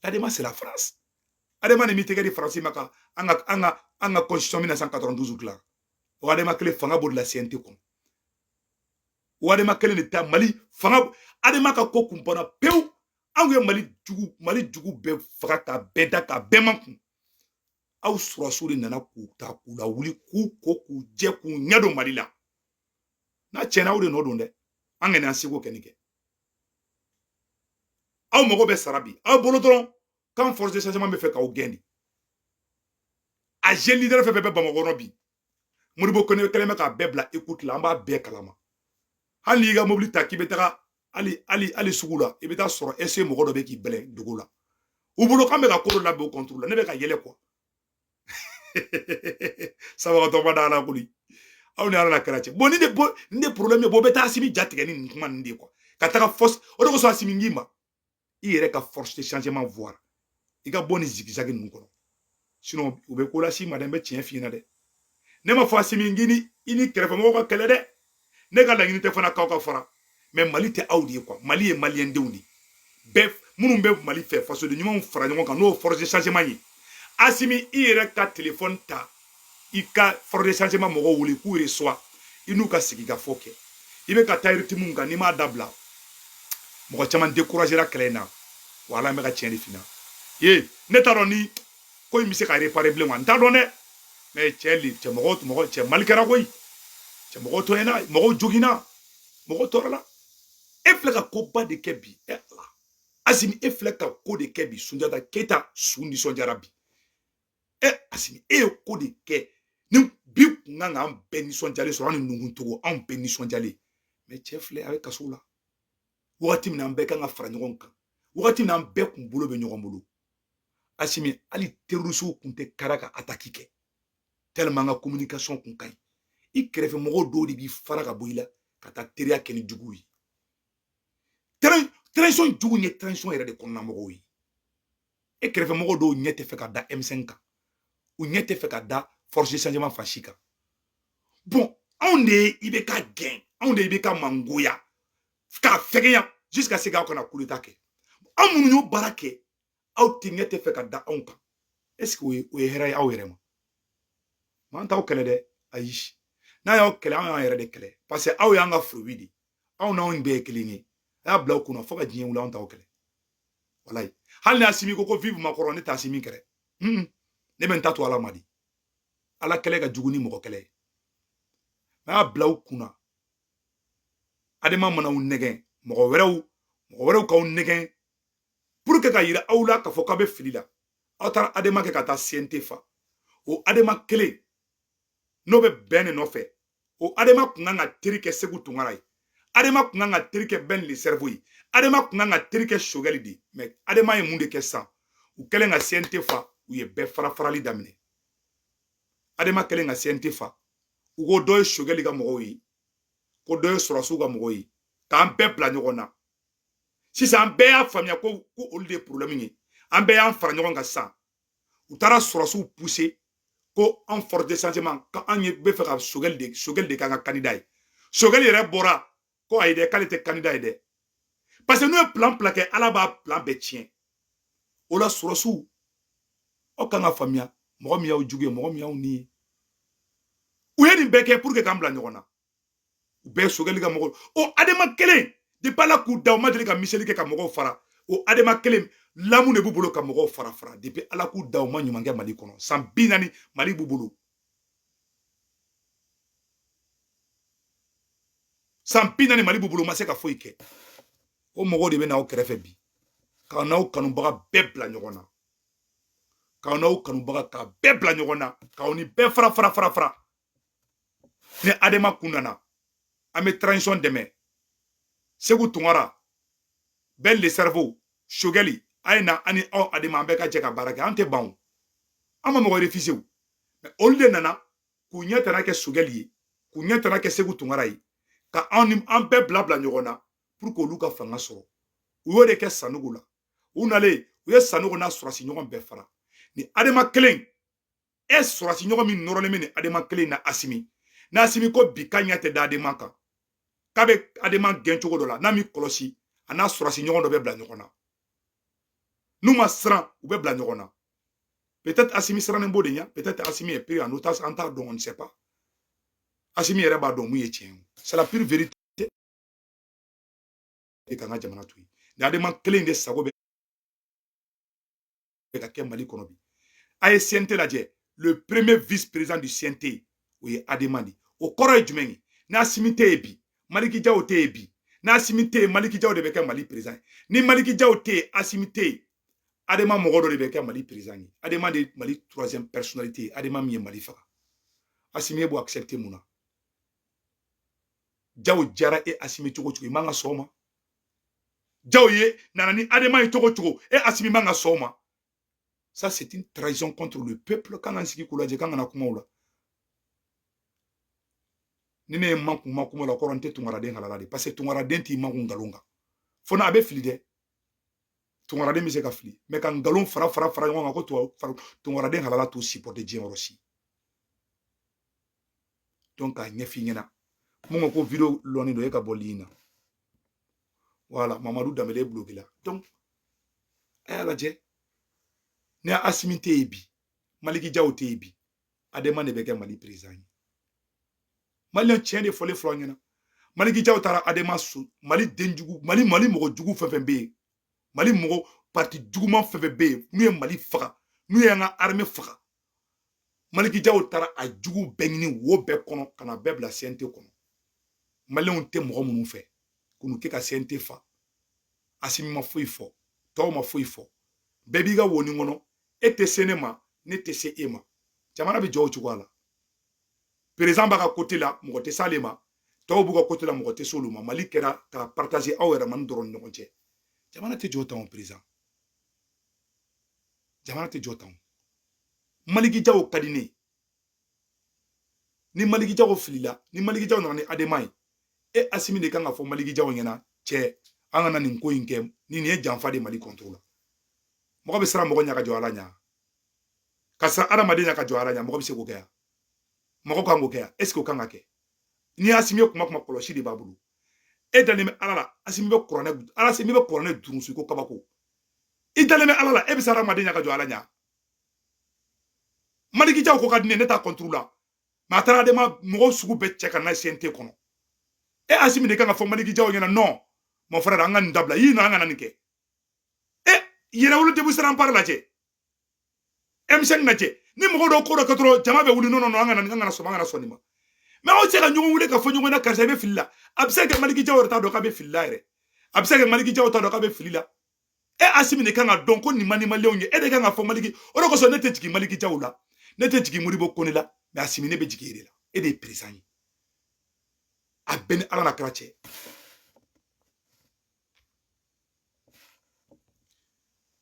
ADEMA, c'est la France. ADEMA ni m'i tɛgɛ di Faransi ma ka an ka constitution 1992 dilan, o ADEMA kelen fanga b'o de la CNT kɔnɔ. O ADEMA kelen de ta Mali fanga. ADEMA ka ko kun banna pewu. Anw ye Mali jugu bɛɛ faga ka bɛɛ da ka bɛɛ man kun. Aw sɔrɔsiw de nana k'u ta k'u lawuli, k'u ko k'u jɛ, k'u ɲɛ don Mali la. N'a tiɲɛna, aw de nɔ don dɛ. An kɔni an seko kɛ nin kɛ. Aw mago bɛ sara bi aw bolo dɔrɔn k'an force de changement bɛ fɛ k'aw gɛn de. A jeune leader fɛn fɛn bɛ Bamakɔ kɔnɔ bi, Modibo Kone kɛlen bɛ k'a bɛɛ bila écoute la. An b'a bɛɛ kalama. Hali n'i ka mobili ta k'i bɛ taga hali sugu la, i bɛ taa sɔrɔ ese mɔgɔ dɔ bɛ k'i bɛlɛn dugu la u bolo k'an bɛ ka ko dɔ labɛn o contre la. Ne bɛ ka yɛlɛ quoi. Sabagatɔ ma da la koyi. Aw ni Ala la kɛra cɛ. Bon, ni de bon, ni de problème ye. Bon, bɛ taa Asimi ja tigɛ ni nin kuma ninnu de ye quoi, ka taga force. O de kosɔn, Asimi, n k'i ma i yɛrɛ ka force de changement voir, i ka bɔ ni zigzag ninnu kɔnɔ, sinon u bɛ ko las'i ma dɛ. N bɛ tiɲɛ f'i ɲɛna dɛ. Ne ma fɔ Asimi n k'i ni i ni kɛrɛfɛmɔgɔw ka kɛlɛ dɛ. Ne ka laɲini tɛ fana k'aw ka fara, mais Mali tɛ aw de ye quoi. Mali ye maliyɛn denw de bɛɛ minnu bɛ Mali fɛ, fasoden ɲumanw fara ɲɔgɔn kan, n'o force de changement ye. Asimi, i yɛrɛ ka téléphone ta, i ka force de changement mɔgɔw wele k'u reçoit, i n'u ka sigi ka fɔ kɛ. I bɛ ka taa rythme mun kan, n'i m'a dabila, mɔgɔ caman découragera kɛlɛ in na. Wala n bɛ ka tiɲɛ de f'i ɲɛna ye. Ne t'a dɔn ni ko in bɛ se ka réparer bilen wa, n t'a dɔn dɛ. Mais cɛ li cɛ, mɔgɔw mɔgɔ cɛ, Mali kɛra koyi. Cɛ, mɔgɔw tɔɲɛna, mɔgɔw joginna, mɔgɔw tɔɔrɔla. E filɛ ka koba de kɛ bi. E Ala, Asimi, e filɛ ka ko de kɛ bi. Sunjata Keyita su nisɔndiyara bi. E Asimi, e ye ko de kɛ ni bi kun kan k'an bɛɛ nisɔndiyalen sɔrɔ. An ni nunkuntogo, anw bɛɛ nisɔndiyalen. Mais cɛ filɛ, a bɛ kaso la. Wagati min na an bɛɛ kan ka fara ɲɔgɔn kan, wagati min na an bɛɛ kun bolo bɛ ɲɔgɔn bolo, Asimi, hali terroristew kun tɛ kara ka attaque kɛ, tellement an ka communication kun ka ɲi. I kɛrɛfɛ mɔgɔw dɔw de b'i fara ka bɔ i la ka taa teriya kɛ ni juguw ye. Transition jugu ye transition yɛrɛ de kɔnɔna mɔgɔw ye. E kɛrɛfɛ mɔgɔw dɔw ɲɛ tɛ fɛ ka da M5 kan, u ɲɛ tɛ fɛ ka da force de changement fan si kan. Bon, anw de ye i bɛ ka gɛn, anw de i bɛ ka mangoya k'a fɛgɛnya jusqu'à ce k'aw kana coup d'état kɛ. Anw minnu y'o baara kɛ, aw tɛ ɲɛ tɛ fɛ ka da anw kan. Est ce que o ye hɛrɛ ye aw yɛrɛ ma? Ma an t'aw kɛlɛ dɛ, ayi. N'a y'aw kɛlɛ, anw y'an yɛrɛ de kɛlɛ, parce que aw y'an ka fruit de. Anw n'anw bɛɛ ye kelen ye. A y'a bila aw kunna fo ka diɲɛ wuli, anw t'aw kɛlɛ, walayi. Hali ni Asimi ko ko vive Macron, ne tɛ Asimi kɛlɛ. Ne bɛ n ta to Ala ma di. Ala kɛlɛ ka jugu ni mɔgɔ kɛlɛ ye. A y'a bila aw kunna, ADEMA mana aw nɛgɛn, mɔgɔ wɛrɛw k'aw nɛgɛn pour que ka yira aw la k'a fɔ k'aw bɛ fili la. Aw taara ADEMA kɛ ka taa CNT fa. O ADEMA kelen n'o bɛ bɛn de nɔfɛ, o ADEMA kun kan ka teri kɛ Segu Tunkara ye, ADEMA kun kan ka teri kɛ Ben le Cerveau ye, ADEMA kun kan ka teri kɛ Sogɛli de. Mais ADEMA ye mun de kɛ sisan? U kɛlen ka CNT fa, u ye bɛɛ fara farali daminɛ. ADEMA kɛlen ka CNT fa, u ko dɔ ye Sogɛli ka mɔgɔw ye, ko dɔ ye sɔrɔsiw ka mɔgɔw ye, k'an bɛɛ bila ɲɔgɔn na. Sisan an bɛɛ y'a faamuya ko olu de ye problème ye. An bɛɛ y'an fara ɲɔgɔn kan sisan. U taara sɔrɔsiw pousser ko an force de changement, k'an ye bɛ fɛ ka Sogɛli de k'an ka candidat ye. Sogɛli yɛrɛ bɔra ko ayi dɛ, k'ale tɛ candidat ye dɛ, parce que n'u ye plan plan kɛ, Ala b'a plan bɛɛ tiɲɛ. O la, sɔrɔsiw, aw kan ka faamuya mɔgɔ min y'aw jugu ye, mɔgɔ min y'aw ni ye. U ye nin bɛɛ kɛ pour que k'an bila ɲɔgɔn na. U bɛɛ Sogɛli ka mɔgɔw. O ADEMA kelen, depuis Ala k'u da, u ma deli ka miseli kɛ ka mɔgɔw fara. O ADEMA kelen lamu de b'u bolo ka mɔgɔw fara fara. Depuis Ala k'u da, u ma ɲuman kɛ Mali kɔnɔ. San 40 Mali b'u bolo. San 40 Mali b'u bolo, u ma se ka foyi kɛ. O mɔgɔw de bɛ n'aw kɛrɛfɛ bi, k'aw n'aw kanubaga bɛɛ bila ɲɔgɔn na, k'aw n'aw kanubaga k'a bɛɛ bila ɲɔgɔn na, k'aw ni bɛɛ fara fara fara fara. Ni Adema kun nana, an bɛ transition dɛmɛ. Segu Tunkara, Ben le cerveau, Choguel, a ye na an ni aw Adema, an bɛɛ ka jɛ ka baara kɛ. An tɛ ban o, an ma mɔgɔ refuser o. Mais olu de nana k'u ɲɛ tana kɛ Choguel ye, k'u ɲɛ tana kɛ Segu Tunkara ye, ka anw ni an bɛɛ bila bila ɲɔgɔn na pour que olu ka fanga sɔrɔ. U y'o de kɛ Sanogo la. U nalen, u ye Sanogo n'a sɔrɔsi ɲɔgɔn bɛɛ fara. Ni Adema kelen e sɔrɔsi ɲɔgɔn min nɔrɔlen bɛ nin Adema kelen na, Asimi n'Asimi ko bi k'a ɲɛ tɛ da Adema kan, k'a bɛ Adema gɛn cogo dɔ la, n'a m'i kɔlɔsi, a n'a sɔrɔsi ɲɔgɔn dɔ bɛ bila ɲɔgɔn na. N'u ma siran, u bɛ bila ɲɔgɔn na. Peut-être Asimi sirannen b'o de ɲɛ, peut-être Asimi est pris en otage, an t'a dɔn, on ne sait pas. Asimi yɛrɛ b'a dɔn mun ye tiɲɛ ye. C'est la pure vérité k'an ka jamana to yen. Ni Adema kelen de sago bɛ ka kɛ Mali kɔnɔ bi, a ye CNT lajɛ, le premier vice-président du CNT, o ye Adema de. O kɔrɔ ye jumɛn ye? N'Asimi tɛ yen bi, Maliki Jaw tɛ yen bi. N'Asimi tɛ yen, Maliki Jaw de bɛ kɛ Mali président ye. Ni Maliki Jaw tɛ yen, Asimi tɛ yen, Adema mɔgɔ dɔ de bɛ kɛ Mali président ye. Adema de Mali troisième personnalité ye. Adema min ye Mali faga, Asimi e b'o accepter mun na? Jaw diyara e Asimi cogo cogo, i man ka sɔn o ma. Jaw ye nana ni Adema ye cogo cogo, e Asimi man ka sɔn o ma. Ça, c'est une trahison contre le peuple. Kan k'an sigi k'u lajɛ, kan kana kuma o la. Ni ne ye man kun ma kuma la, kɔrɔ n tɛ tunkaraden halala de, parce que tunkaraden t'i makun nkalon kan. Fo n'a a bɛ fili dɛ, tunkaraden bɛ se ka fili, mais ka nkalon fara fara fara ɲɔgɔn kan ko tunkaraden halala t'o supporter diɲɛ yɔrɔ si. Donc k'a ɲɛf'i ɲɛna, mun ko ko vidéo lɔnni don, e ka bɔ ligne na. Voilà, Mamadu Danbele bloqué la. Donc a y'a lajɛ, ni Asimi tɛ yen bi, Maliki Jaw tɛ yen bi, Adema de bɛ kɛ Mali président ye. Maliyɛn, tiɲɛ de fɔlen fɔlɔ ɲɛna. Maliki Jaw taara Adema so. Mali denjugu, Mali mɔgɔ jugu fɛn fɛn bɛ yen, Mali mɔgɔ parti juguman fɛn fɛn bɛ yen, n'u ye Mali faga, n'u y'an ka armée faga, Maliki Jaw taara a jugu bɛɛ ɲini wo bɛɛ kɔnɔ ka na bɛɛ bila CNT kɔnɔ. Maliyɛnw tɛ mɔgɔ minnu fɛ k'u kɛ ka CNT fa. Asimi ma foyi fɔ, tɔw ma foyi fɔ, bɛɛ b'i ka woni kɔnɔ. E tɛ se ne ma, ne tɛ se e ma. Jamana bɛ jɔ o cogoya la. Président b'a ka côté la, mɔgɔ tɛ s'ale ma. Tɔw b'u ka côté la, mɔgɔ tɛ s'olu ma. Mali kɛra ka partager aw yɛrɛ ma ni dɔrɔn ni ɲɔgɔn cɛ. Jamana tɛ jɔ tan o, président. Jamana tɛ jɔ tan. Maliki Jaw ka di ne ye. Ni Maliki Jaw filila, ni Maliki Jaw nana ni Adema ye, e Asimi de kan ka fɔ Maliki Jaw ɲɛna: cɛ, an kana nin ko in kɛ, ni nin ye janfa de Mali contre la. Mɔgɔ bɛ siran mɔgɔ ɲɛ ka jɔ Ala ɲɛ, ka siran adamaden ɲɛ ka jɔ Ala ɲɛ. Mɔgɔ bɛ se k'o kɛ yan? Mɔgɔ kan k'o kɛ yan? Est ce que o kan ka kɛ? Ni Asimi ye kuma kuma, kɔlɔsi de b'a bolo. E dalen bɛ Ala la, Asimi bɛ kuranɛ, Asimi bɛ kuranɛ durusi ko kabako. I dalen bɛ Ala la, e bɛ se adamaden ɲɛ ka jɔ Ala ɲɛ. Maliki Jaw ko ka di ne, ne t'a contre la, mais a taara Adema mɔgɔw sugu bɛɛ cɛ ka na CNT kɔnɔ. E Asimi de kan ka fɔ Maliki Jaw ɲɛna: non, mon frère, an ka nin dabila, i na an kana nin kɛ. E Yɛrɛwolo Debout sur Rempart lajɛ, M5 lajɛ, ni mɔgɔ dɔw ko dɔ kɛ dɔrɔn, jama bɛ wuli: non, non, an kana an kana sɔn, an kana sɔn nin ma. Mais aw tɛ se ka ɲɔgɔn wele ka fɔ ɲɔgɔn ɲɛna: karisa, i bɛ fili la. A bɛ se ka kɛ Maliki Jaw yɛrɛ t'a dɔn k'a bɛ fili la yɛrɛ. A bɛ se ka kɛ Maliki Jaw t'a dɔn k'a bɛ fili la. E Asimi de kan ka dɔn ko nin man di maliyɛnw ye. E de kan ka fɔ Maliki. O de kosɔn ne tɛ jigin Maliki Jaw la, ne tɛ jigin Modibo Kone la, mais Asimi, ne bɛ jigin e de la. E de ye président ye. A bɛɛ ni Ala na kɛra cɛ.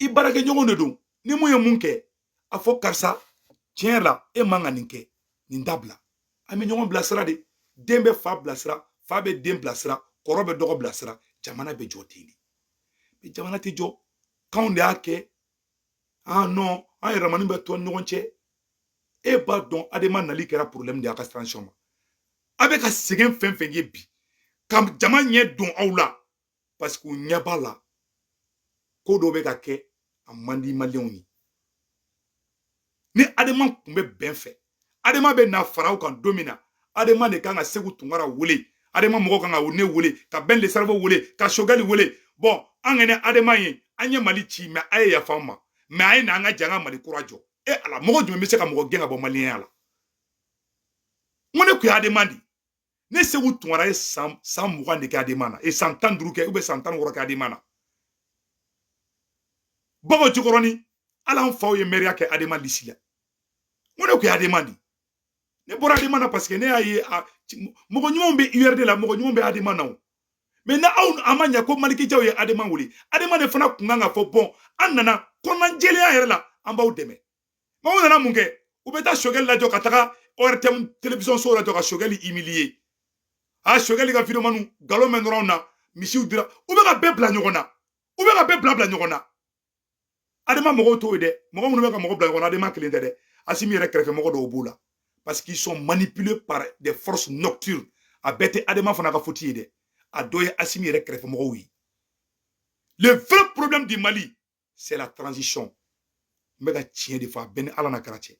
I baarakɛɲɔgɔn de don. Ni mun ye mun kɛ, a fɔ: karisa, tiɲɛ yɛrɛ la, e man ka nin kɛ, nin dabila. An bɛ ɲɔgɔn bilasira de. Den bɛ fa bilasira, fa bɛ den bilasira, kɔrɔ bɛ dɔgɔ bilasira. Jamana bɛ jɔ ten de. Mais jamana tɛ jɔ k'anw de y'a kɛ. Ah non, an yɛrɛmani bɛ to ni ɲɔgɔn cɛ. E b'a dɔn, Adema nali kɛra problème de y'a ka transition ma. A bɛ ka sɛgɛn fɛn fɛn ye bi, ka jama ɲɛ don aw la, parce que u ɲɛ b'a la ko dɔ bɛ ka kɛ, a man di maliyɛnw ye. Ni Adema tun bɛ bɛn fɛ, Adema bɛ na fara aw kan don min na, Adema de kan ka Segu Tunkara wele, Adema mɔgɔw kan ka ne wele, ka Ben le Cerveau wele, ka Choguel wele: bon, an kɛnɛ Adema ye, an ye Mali ci, mais a ye yafa an ma, mais a ye na an ka jɛ an ka Mali kura jɔ. E Ala, mɔgɔ jumɛn bɛ se ka mɔgɔ gɛn ka bɔ maliyɛnya la? N ko ne kun ye Adema de. Ne Sekou Tounkara ye san 20 de kɛ ADEMA na, et san 15 kɛ ou bien san 16 kɛ ADEMA na. Bako Jikɔrɔni, hali an faw ye mɛriya kɛ ADEMA lisi la. N ko ne kun ye ADEMA di. Ne bɔra ADEMA na parce que ne y'a ye mɔgɔ ɲumanw bɛ URD la, mɔgɔ ɲumanw bɛ ADEMA na o. Mais na aw a ma ɲɛ ko Maliki Jaw ye ADEMA wele. ADEMA de fana kun kan ka fɔ bon, an nana kɔnɔnajɛlenya yɛrɛ la, an b'aw dɛmɛ. Mais aw nana mun kɛ? U bɛ taa Choguel lajɔ ka taga ORTM télévision so lajɔ ka Choguel humilier. A Choguel ka vidéoman nkalon mɛn dɔrɔn na, misiw dira. U bɛ ka bɛɛ bila ɲɔgɔn na. U bɛ ka bɛɛ bila ɲɔgɔn na. ADEMA mɔgɔw t'o ye dɛ. Mɔgɔ minnu bɛ ka mɔgɔ bila ɲɔgɔn na, ADEMA kelen tɛ dɛ. Assimi yɛrɛ kɛrɛfɛ mɔgɔ dɔw b'o la. Parce qu'ils sont manipulés par des forces nocturnes. A bɛɛ tɛ ADEMA fana ka faute ye dɛ. A dɔ ye Assimi yɛrɛ kɛrɛfɛ mɔgɔw ye. Le vrai problème du Mali, c'est la transition. N bɛ ka tiɲɛ de fɔ, a bɛɛ ni Ala n'a kɛra cɛ.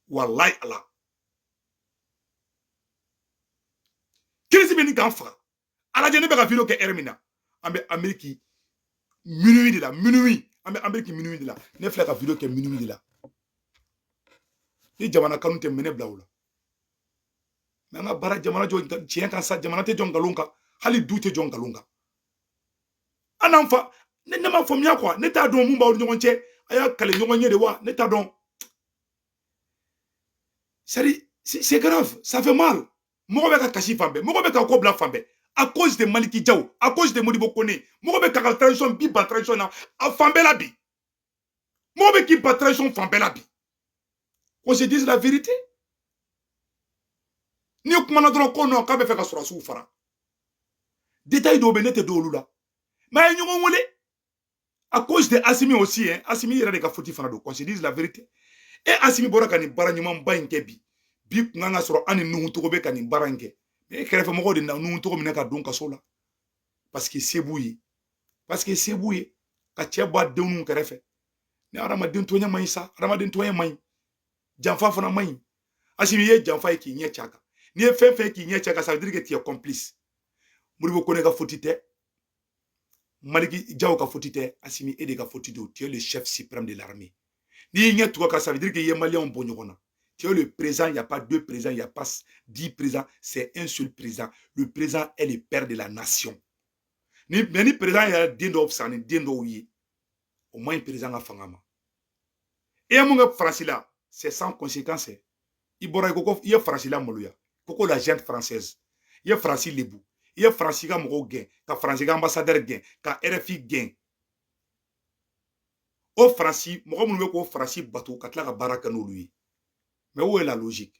Walayi Ala. Crise bɛ nin k'an faga. Alajɛ ne bɛ ka vidéo kɛ heure min na. An bɛ Amérique minuit de la, minuit. An bɛ Amérique minuit de la. Ne filɛ ka vidéo kɛ minuit de la. Ni jamana kanu tɛ minɛ bila o la. Mais an ka baara jamana jɔ tiɲɛ kan sa, jamana tɛ jɔ nkalon kan. Hali du tɛ jɔ nkalon kan. An n'an fa ne ma faamuya quoi, ne t'a dɔn mun b'aw ni ɲɔgɔn cɛ. A y'a kale ɲɔgɔn ye de wa, ne t'a dɔn. C'est grave, ça fait mal. Mɔgɔ bɛ ka kasi fan bɛɛ, mɔgɔ bɛ ka ko bila fan bɛɛ. À cause de Maliki Diaw, à cause de Modibo Kone, mɔgɔ bɛ ka transition bi ban transition na a fan bɛɛ la bi. Mɔgɔ bɛ k'i ban transition fan bɛɛ la bi. Qu'on se dise la vérité. N'i kumana dɔrɔn ko non, k'a bɛ fɛ ka sɔrɔdasiw fara. Détail dɔw bɛ ne tɛ don olu la. Mais a ye ɲɔgɔn wele. À cause de Assimi aussi, hein, Assimi yɛrɛ de ka faute fana don, qu'on se dise la vérité. E Assimi bɔra ka nin baara ɲumanba in kɛ bi. Bi kun kan ka sɔrɔ an ni Nuhu Togo bɛ ka nin baara in kɛ. Mais e kɛrɛfɛ mɔgɔw de na Nuhu Togo minɛ ka don kaso la. Parce que se b'u ye. Parce que se b'u ye. Ka cɛ bɔ a denw kɛrɛfɛ. Ni hadamaden tɔɲɛ man ɲi sa, hadamaden tɔɲɛ man ɲi. Janfa fana man ɲi. Assimi ye janfa ye k'i ɲɛ ci a kan. N'i ye fɛn fɛn k'i ɲɛ ci a kan, ça veut dire que tu es complice. Modibo Kone ka faute tɛ. Maliki Diaw ka faute tɛ. Assimi e de ka faute don. Tu es le chef suprême de l'armée. N'i y'i ɲɛ tugu a kan, ça veut dire que i ye maliyɛnw bɔ ɲɔgɔn na. Tu es le président, il n'y a pas deux présidents, il n'y a pas 10 présidents, c'est un seul président. Le président est le père de la nation. Mais ni président yɛrɛ den dɔw fisaya ni den dɔw ye, o man ɲi président ka fanga ma. E ye mun kɛ Faransi la, c'est sans conséquence. I bɔra i ko ko i ye Faransi la maloya, ko la junte française, i ye Faransi lebu, i ye Faransi ka mɔgɔw gɛn, ka Faransi ka ambassadeur gɛn, ka RFI gɛn. O Faransi mɔgɔ minnu bɛ k'o Faransi bato ka tila ka baara kɛ n'olu ye. Mais où est la logique?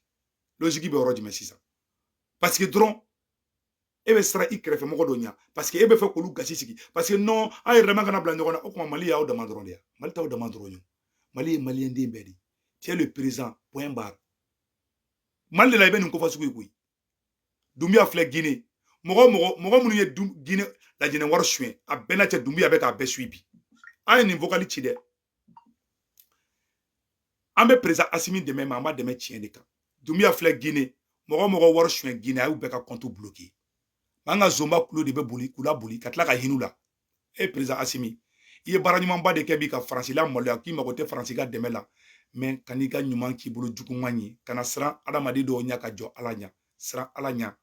Logique bɛ yɔrɔ jumɛn sisan? Parce que dɔrɔn e bɛ siran i kɛrɛfɛ mɔgɔ dɔ ɲɛ, parce que e bɛ fɛ k'olu gasi sigi, parce que non, an yɛrɛ dama kana bila ɲɔgɔn na. O tuma Mali y'aw dama dɔrɔn de ye, Mali t'aw dama dɔrɔn ye, Mali ye maliyɛn den bɛɛ de ye. Tu es le président, point barre. Mali de la i bɛ nin ko fasugu ye koyi. Doumbouya filɛ Guinée, mɔgɔ minnu ye Guinée lajinɛ wari suɲɛ, a bɛɛ n'a cɛ Doumbouya bɛ k'a bɛɛ suit bi. An ye nin vocal ci dɛ. An bɛ président Assimi dɛmɛ, mais an b'a dɛmɛ tiɲɛ de kan. Doumbouya filɛ Guinée, mɔgɔ wari suɲɛ Guinée, a y'u bɛɛ ka compte bloqué. An ka zonba kulo de bɛ boli k'u la boli ka tila ka hinɛ u la. E président Assimi, i ye baara ɲumanba de kɛ bi ka Faransi la maloya k'i mago tɛ Faransi ka dɛmɛ la, mais kan'i ka ɲuman k'i bolo juguman ye. Kana siran adamaden dɔw ɲɛ ka jɔ Ala ɲɛ. Siran Ala ɲɛ,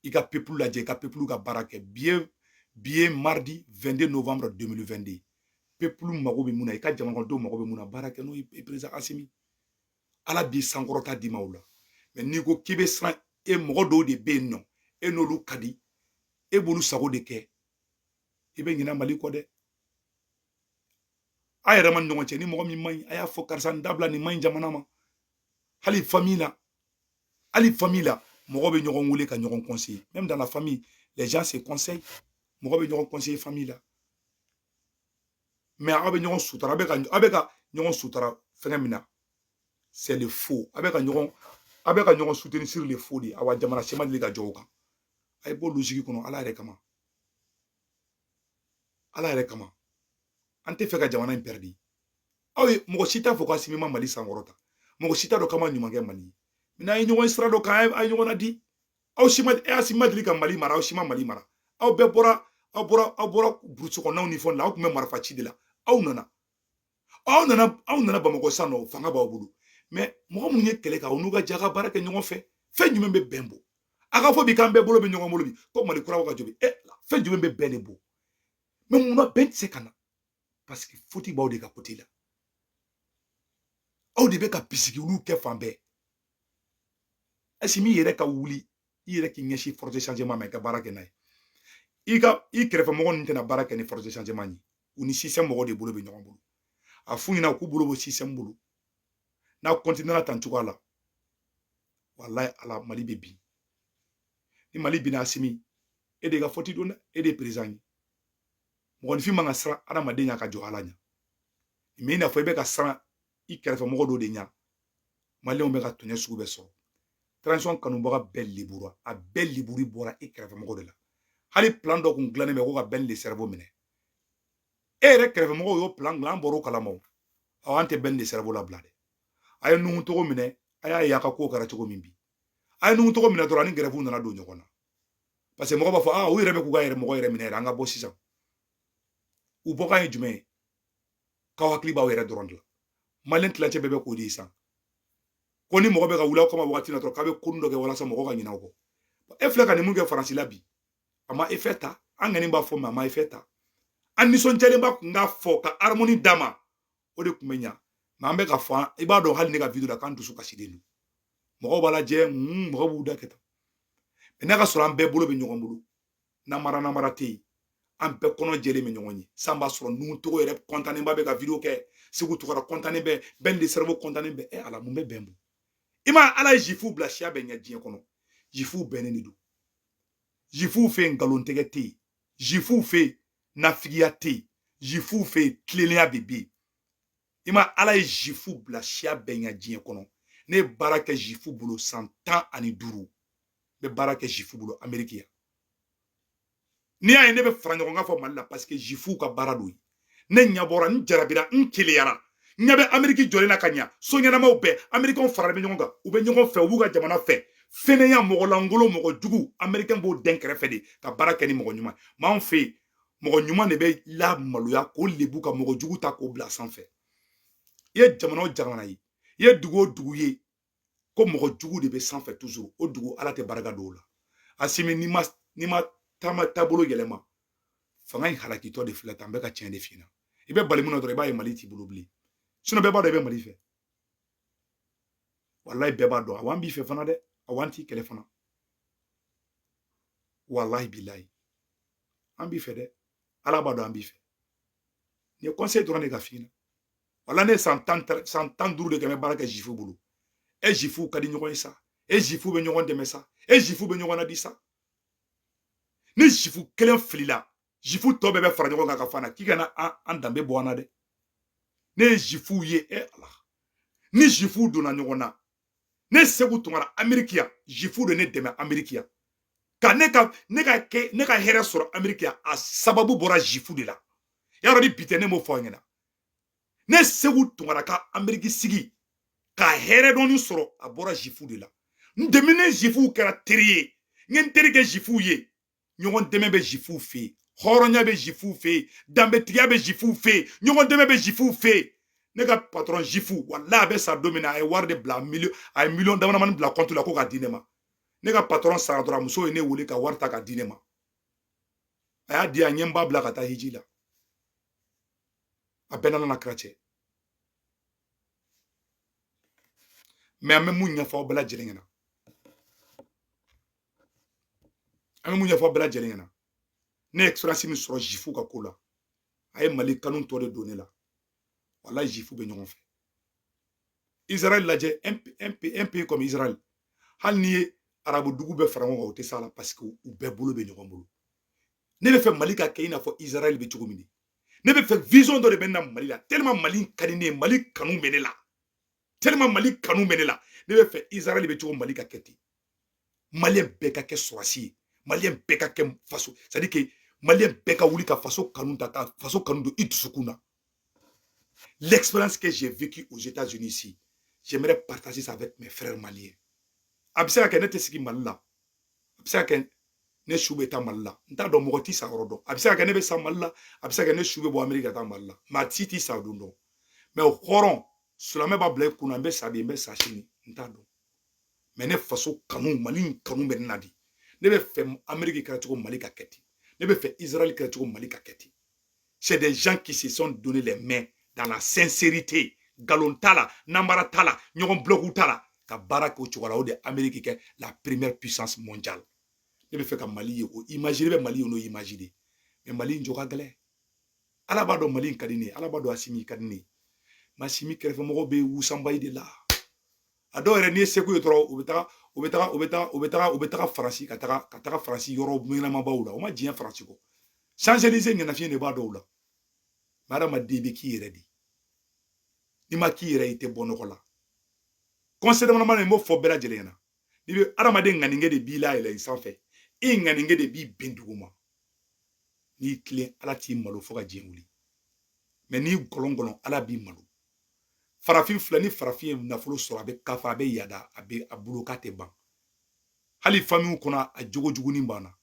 i ka peuple lajɛ, i ka peuple ka baara kɛ. Bi ye mardi 22 novembre 2022. Peuple mago bɛ mun na, i ka jamanadenw mago bɛ mun na, baara kɛ n'o ye président Assimi. Ala b'i sankɔrɔta d'i ma o la. Mais n'i ko k'i bɛ siran, e mɔgɔ dɔw de bɛ yen nɔ, e n'olu ka di, e b'olu sago de kɛ, i bɛ ɲinɛ Mali kɔ dɛ. A yɛrɛ ma ni ɲɔgɔn cɛ, ni mɔgɔ min man ɲi, a y'a fɔ karisa nin dabila, nin man ɲi jamana ma. Hali famille la, hali famille la, mɔgɔ bɛ ɲɔgɔn wele ka ɲɔgɔn conseiller. Même dans la famille, les gens se conseillent. Mɔgɔ bɛ ɲɔgɔn conseiller famille la. Mais aw bɛ ɲɔgɔn sutara, aw bɛ ka ɲɔgɔn sutara fɛngɛ min na, c'est le faux. Aw bɛ ka ɲɔgɔn soutenir sur le faux de. Awa jamana si ma deli ka jɔ o kan. A ye bɔ logique kɔnɔ, Ala yɛrɛ kama. Ala yɛrɛ kama. An tɛ fɛ ka jamana in perdre. Aw ye mɔgɔ si t'a fɔ ko Assimi ma Mali sankɔrɔta. Mɔgɔ si t'a dɔn k'a ma ɲuman kɛ Mali ye. N'an ye ɲɔgɔn sira dɔ kan, a ye ɲɔgɔn nadi. Aw si ma, e Assimi ma deli ka Mali mara, aw si ma Mali mara. Aw bɛɛ bɔra, aw bɔra burusi kɔnɔnaw ni fɛnw la, aw tun bɛ marifa ci de la. Aw nana Bamakɔ sisan nɔ, fanga b'aw bolo. Mais mɔgɔ minnu ye kɛlɛ kɛ, aw n'u ka jɛ ka baara kɛ ɲɔgɔn fɛ, fɛn jumɛn bɛ bɛn bɔ? A ka fɔ bi k'an bɛɛ bolo bɛ ɲɔgɔn bolo bi ko Mali kura ka jɔ bi, fɛn jumɛn bɛ bɛn de bɔ? Mais munna bɛn tɛ se ka na? Parce que faute b'aw de ka côté la. Aw de bɛ ka bisigiliw kɛ fan bɛɛ. Asimi yɛrɛ ka wuli, i yɛrɛ k'i ɲɛsin force de changement ma, i ka baara kɛ n'a ye. I ka i kɛrɛfɛmɔgɔ ninnu tɛna baara kɛ ni force de changement ye. U ni système mɔgɔw de bolo bɛ ɲɔgɔn bolo. A f'u ɲɛna k'u bolo bɔ système bolo. N'a continuera tan cogoya la, walayi ala, Mali bɛ bin. Ni Mali binna, Asimi, e de ka faute don dɛ, e de ye président ye. Mɔgɔninfin man ka siran adamaden ɲɛ ka jɔ ala ɲɛ. Mais i n'a fɔ i bɛ ka siran i kɛrɛfɛmɔgɔ dɔ de ɲɛ. Maliyɛnw bɛ ka tɔɲɔ sugu bɛɛ sɔrɔ. Transition kanubaga bɛɛ libura, a bɛɛ liburi bɔra i kɛrɛfɛmɔgɔ de la. Hali plan dɔ kun dilannen bɛ ko ka Ben le cerveau minɛ. E yɛrɛ kɛrɛfɛmɔgɔw y'o plan dilan, an bɔr'o kalama o. Awɔ, an tɛ Ben le cerveau labila dɛ. A ye Nuhu Togo minɛ, a y'a ye a ka ko kɛra cogo min bi. A ye Nuhu Togo minɛ dɔrɔn, ani grève nana don ɲɔgɔn na. Parce que mɔgɔ b'a fɔ, ah, u yɛrɛ bɛ k'u ka yɛrɛ mɔgɔ yɛrɛ minɛ yɛrɛ, an ka bɔ sisan. U bɔkan ye jumɛn ye? K'aw hakili b'aw yɛrɛ dɔrɔn de la. Maliyɛn tilancɛ bɛɛ bɛ k'o de ye sisan. Ko ni mɔgɔ bɛ ka wuli aw kama wagati la dɔrɔn, k'a bɛ ko dɔ kɛ walasa mɔgɔw ka ɲinɛ aw kɔ. E filɛ ka nin mun kɛ Faransi la bi, a ma effet ta. An kɔni b'a fɔ, mais a ma effet ta. An nisɔndiyalenba kun k'a fɔ ka harmonie d'a ma, o de kun bɛ ɲa. Mais an bɛ ka fɔ, i b'a dɔn hali ne ka vidéo la k'an dusu kasilen don. Mɔgɔw b'a lajɛ, mɔgɔw b'u da kɛ tan. Mais n'a ka sɔrɔ an bɛɛ bolo bɛ ɲɔgɔn bolo, namara namara tɛ yen, an bɛɛ kɔnɔ jɛlen bɛ ɲɔgɔn ye. San b'a sɔrɔ Nuhu Togo yɛrɛ kɔntannen ba bɛ ka vidéo kɛ, Segu Tunkara kɔntannen bɛ, Ben le cerveau kɔntannen bɛ. Ala, mun bɛ bɛn bɔ? I ma ala ye juifuw bila siya bɛɛ ɲɛ diɲɛ kɔnɔ. Juifuw bɛnnen de don. Juifuw fɛ yen, nkalontigɛ tɛ yen. Juifuw fɛ yen, nafigiya tɛ yen. Juifuw fɛ yen, tilennenya de bɛ yen. I ma ala ye juifuw bila siya bɛɛ ɲɛ diɲɛ kɔnɔ. Ne ye baara kɛ juifu bolo san 15. N bɛ baara kɛ juifu bolo Ameriki yan. N'i y'a ye ne bɛ fara ɲɔgɔn kan fɔ Mali la, parce que juifuw ka baara don. Ne ɲɛ bɔra, n jarabira, n keleyara. N ɲɛ bɛ Ameriki jɔlen na ka ɲa, so ɲɛnamaw bɛɛ, Amerikɛnw faralen bɛ ɲɔgɔn kan, u bɛ ɲɔgɔn fɛ, u b'u ka jamana fɛ. Fɛnɛya, mɔgɔ lankolon, mɔgɔ jugu, Amerikɛn b'o den kɛrɛfɛ de ka baara kɛ ni mɔgɔ ɲuman. Mais anw fɛ yen, mɔgɔ ɲuman de bɛ lamaloya k'o lebu ka mɔgɔ jugu ta k'o bila sanfɛ. I ye jamana o jamana ye, i ye dugu o dugu ye ko mɔgɔ jugu de bɛ sanfɛ toujours, o dugu ala tɛ barika don o la. Asimi, n'i ma taama taabolo yɛlɛma, fanga in halakitɔ de filɛ tan. N bɛ ka tiɲɛ de f'i ɲɛna. I bɛ bali mun na dɔrɔn, i b'a ye Mali t'i bolo bilen. Sinon bɛɛ b'a dɔn i bɛ Mali fɛ. Walayi, bɛɛ b'a dɔn. Awɔ, an b'i fɛ fana dɛ. Awɔ, an t'i kɛlɛ fana. Walayi bilayi, an b'i fɛ dɛ. Ala b'a dɔn an b'i fɛ. Nin ye conseil dɔrɔn de ka f'i ɲɛna. Wala ne ye san 10, san 15 de kɛ, n bɛ baara kɛ juifu bolo. E juifuw ka di ɲɔgɔn ye sa, e juifu bɛ ɲɔgɔn dɛmɛ sa, e juifu bɛ ɲɔgɔn nadi sa. Ni juifu kelen filila, juifu tɔ bɛɛ bɛ fara ɲɔgɔn kan ka fana k'i kana an danbe bɔ an na dɛ. Ne ye juifuw ye, e ala, ni juifuw donna ɲɔgɔn na. Ne Segu Tunkara, Ameriki yan, juifuw de ne dɛmɛ Ameriki yan ka ne ka kɛ ne ka hɛrɛ sɔrɔ Ameriki yan. A sababu bɔra juifu de la. Y'a dɔn ni bi tɛ, ne m'o fɔ aw ɲɛna. Ne Segu Tunkara ka Ameriki sigi ka hɛrɛ dɔɔni sɔrɔ, a bɔra juifu de la. N dɛmɛ ne juifuw kɛra teri ye, n ye n teri kɛ juifuw ye. Ɲɔgɔn dɛmɛ bɛ juifuw fɛ yen, hɔrɔnya bɛ juifuw fɛ yen, danbetigiya bɛ juifuw fɛ yen, ɲɔgɔn dɛmɛ bɛ juifuw fɛ yen. Ne ka patron juifu, walahi, a bɛ sa don min na, a ye wari de bila miliyɔn, a ye miliyɔn damadamani bila compte la ko k'a di ne ma. Ne ka patron sara dɔrɔn, a muso ye ne wele ka wari ta k'a di ne ma. A y'a di, a ɲɛ n ba bila ka taa hiji la. A bɛɛ nana na kira cɛ. Mais an bɛ mun ɲɛfɔ aw bɛɛ lajɛlen ɲɛna? An bɛ mun ɲɛfɔ aw bɛɛ lajɛlen ɲɛna? Ne ye expérience min sɔrɔ juifu ka ko la, a ye Mali kanu tɔ de don ne la. Walayi, juifu bɛ ɲɔgɔn fɛ. Israël lajɛ, un pays comme Israël, hali n'i ye arabu dugu bɛɛ fara ɲɔgɔn kan, o tɛ s'a la, parce que u bɛɛ bolo bɛ ɲɔgɔn bolo. Ne bɛ fɛ Mali ka kɛ i n'a fɔ Israël bɛ cogo min de. Ne bɛ fɛ, vision dɔ de bɛ n na Mali la, tellement Mali ka di ne ye, Mali kanu bɛ ne la, tellement Mali kanu bɛ ne la. Ne bɛ fɛ Israël bɛ cogo, Mali ka kɛ ten. Maliyɛn bɛɛ ka kɛ sɔrɔsi ye, maliyɛn bɛɛ ka kɛ faso, c'est à dire que maliyɛn bɛɛ ka wuli ka faso kanu ta, ka faso kanu don i dusukun na. L'expérience que j'ai vécue aux États-Unis ici, j'aimerais partager ça avec mes frères maliens. A bɛ se ka kɛ ne tɛ sigi Mali la, a bɛ se ka kɛ ne su bɛ taa Mali la, n t'a dɔn, mɔgɔ t'i sa yɔrɔ dɔn. A bɛ se ka kɛ ne bɛ sa Mali la, a bɛ se ka kɛ ne su bɛ bɔ Amérique ka taa Mali la, maa si t'i sa don dɔn. Mais hɔrɔn silamɛ b'a bila i kunna, n bɛ sa bi, n bɛ sa sini, n t'a dɔn. Mais ne faso kanu, Mali in kanu bɛ ne na de. Ne bɛ fɛ Amérique kɛra cogo Mali ka kɛ ten. Ne bɛ fɛ Israël kɛra cogo Mali ka kɛ ten. C'est des gens qui se sont donné les mains dans la sincérité. Nkalon t'a la, namara t'a la, ɲɔgɔn bloku t'a la. Ka baara kɛ o cogo la, o de ye Amérique kɛ la première puissance mondiale. Ne bɛ fɛ ka Mali ye o image, ne bɛ Mali ye n'o image de. Mais Mali in jɔ ka gɛlɛn. Ala b'a dɔn Mali in ka di ne ye, Ala b'a dɔn Assimi ka di ne ye. Mais Assimi kɛrɛfɛmɔgɔw bɛ wusanbayi de la. A dɔw yɛrɛ, n'i ye Segu ye dɔrɔn, u bɛ taga u bɛ taga u bɛ taga u bɛ taga u bɛ taga Faransi, ka taga Faransi yɔrɔ ɲɛnamabaw la. O ma diɲɛ Faransi kɔ. Champs-Élysées ɲɛnafin de b'a dɔw la. Mais hadamaden bɛ k'i yɛrɛ de. N'i ma k'i yɛrɛ ye, i tɛ bɔ nɔgɔ la. Conseil damadama n b'o fɔ bɛɛ lajɛlen ɲɛna. N'i bɛ hadamaden ŋaninge de b'i la yɛlɛn sanfɛ, e ŋaninge de b'i bin duguma. N'i tilen, Ala t'i malo fo ka diɲɛ wuli. Mais n'i gɔlɔngɔlɔn, Ala b'i malo. Farafin filɛ, ni farafin ye nafolo sɔrɔ, a bɛ kafa, a bɛ yada, a bɛ a bolo k'a tɛ ban. Hali famille kɔnɔ, a jogo jugunin b'an na.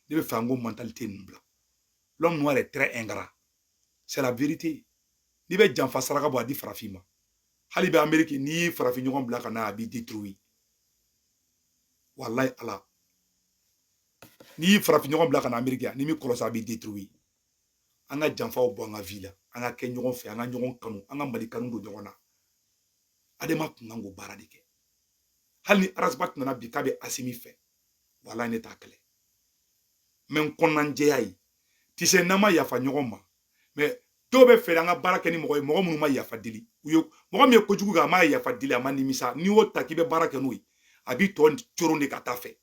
Ne bɛ fɛ an k'o mentalité ninnu bila. L'homme noir est très ingrat, c'est la vérité. N'i bɛ janfa saraka bɔ, a di farafin ma. Hali bɛ Amérique, n'i ye farafin ɲɔgɔn bila ka na, a b'i détruire. Walayi Ala, n'i ye farafin ɲɔgɔn bila ka na Amérique yan, n'i m'i kɔlɔsi, a b'i détruire. An ka janfaw bɔ an ka vie la, an ka kɛ ɲɔgɔn fɛ, an ka ɲɔgɔn kanu, an ka Mali kanu don ɲɔgɔn na. Adema kun kan k'o baara de kɛ. Hali ni Ras Bath nana bi k'a bɛ Assimi fɛ, walayi ne t'a kɛlɛ. Mais n kɔnɔnajɛya ye tisɛ, n'an ma yafa ɲɔgɔn ma. Mais dɔw bɛ fɛ an ka baara kɛ ni mɔgɔ ye, mɔgɔ minnu ma yafa deli. U ye mɔgɔ min ye kojugu kɛ, a ma yafa deli, a ma nimisa. N'i y'o ta k'i bɛ baara kɛ n'o ye, a b'i tɔ coron de ka taa fɛ.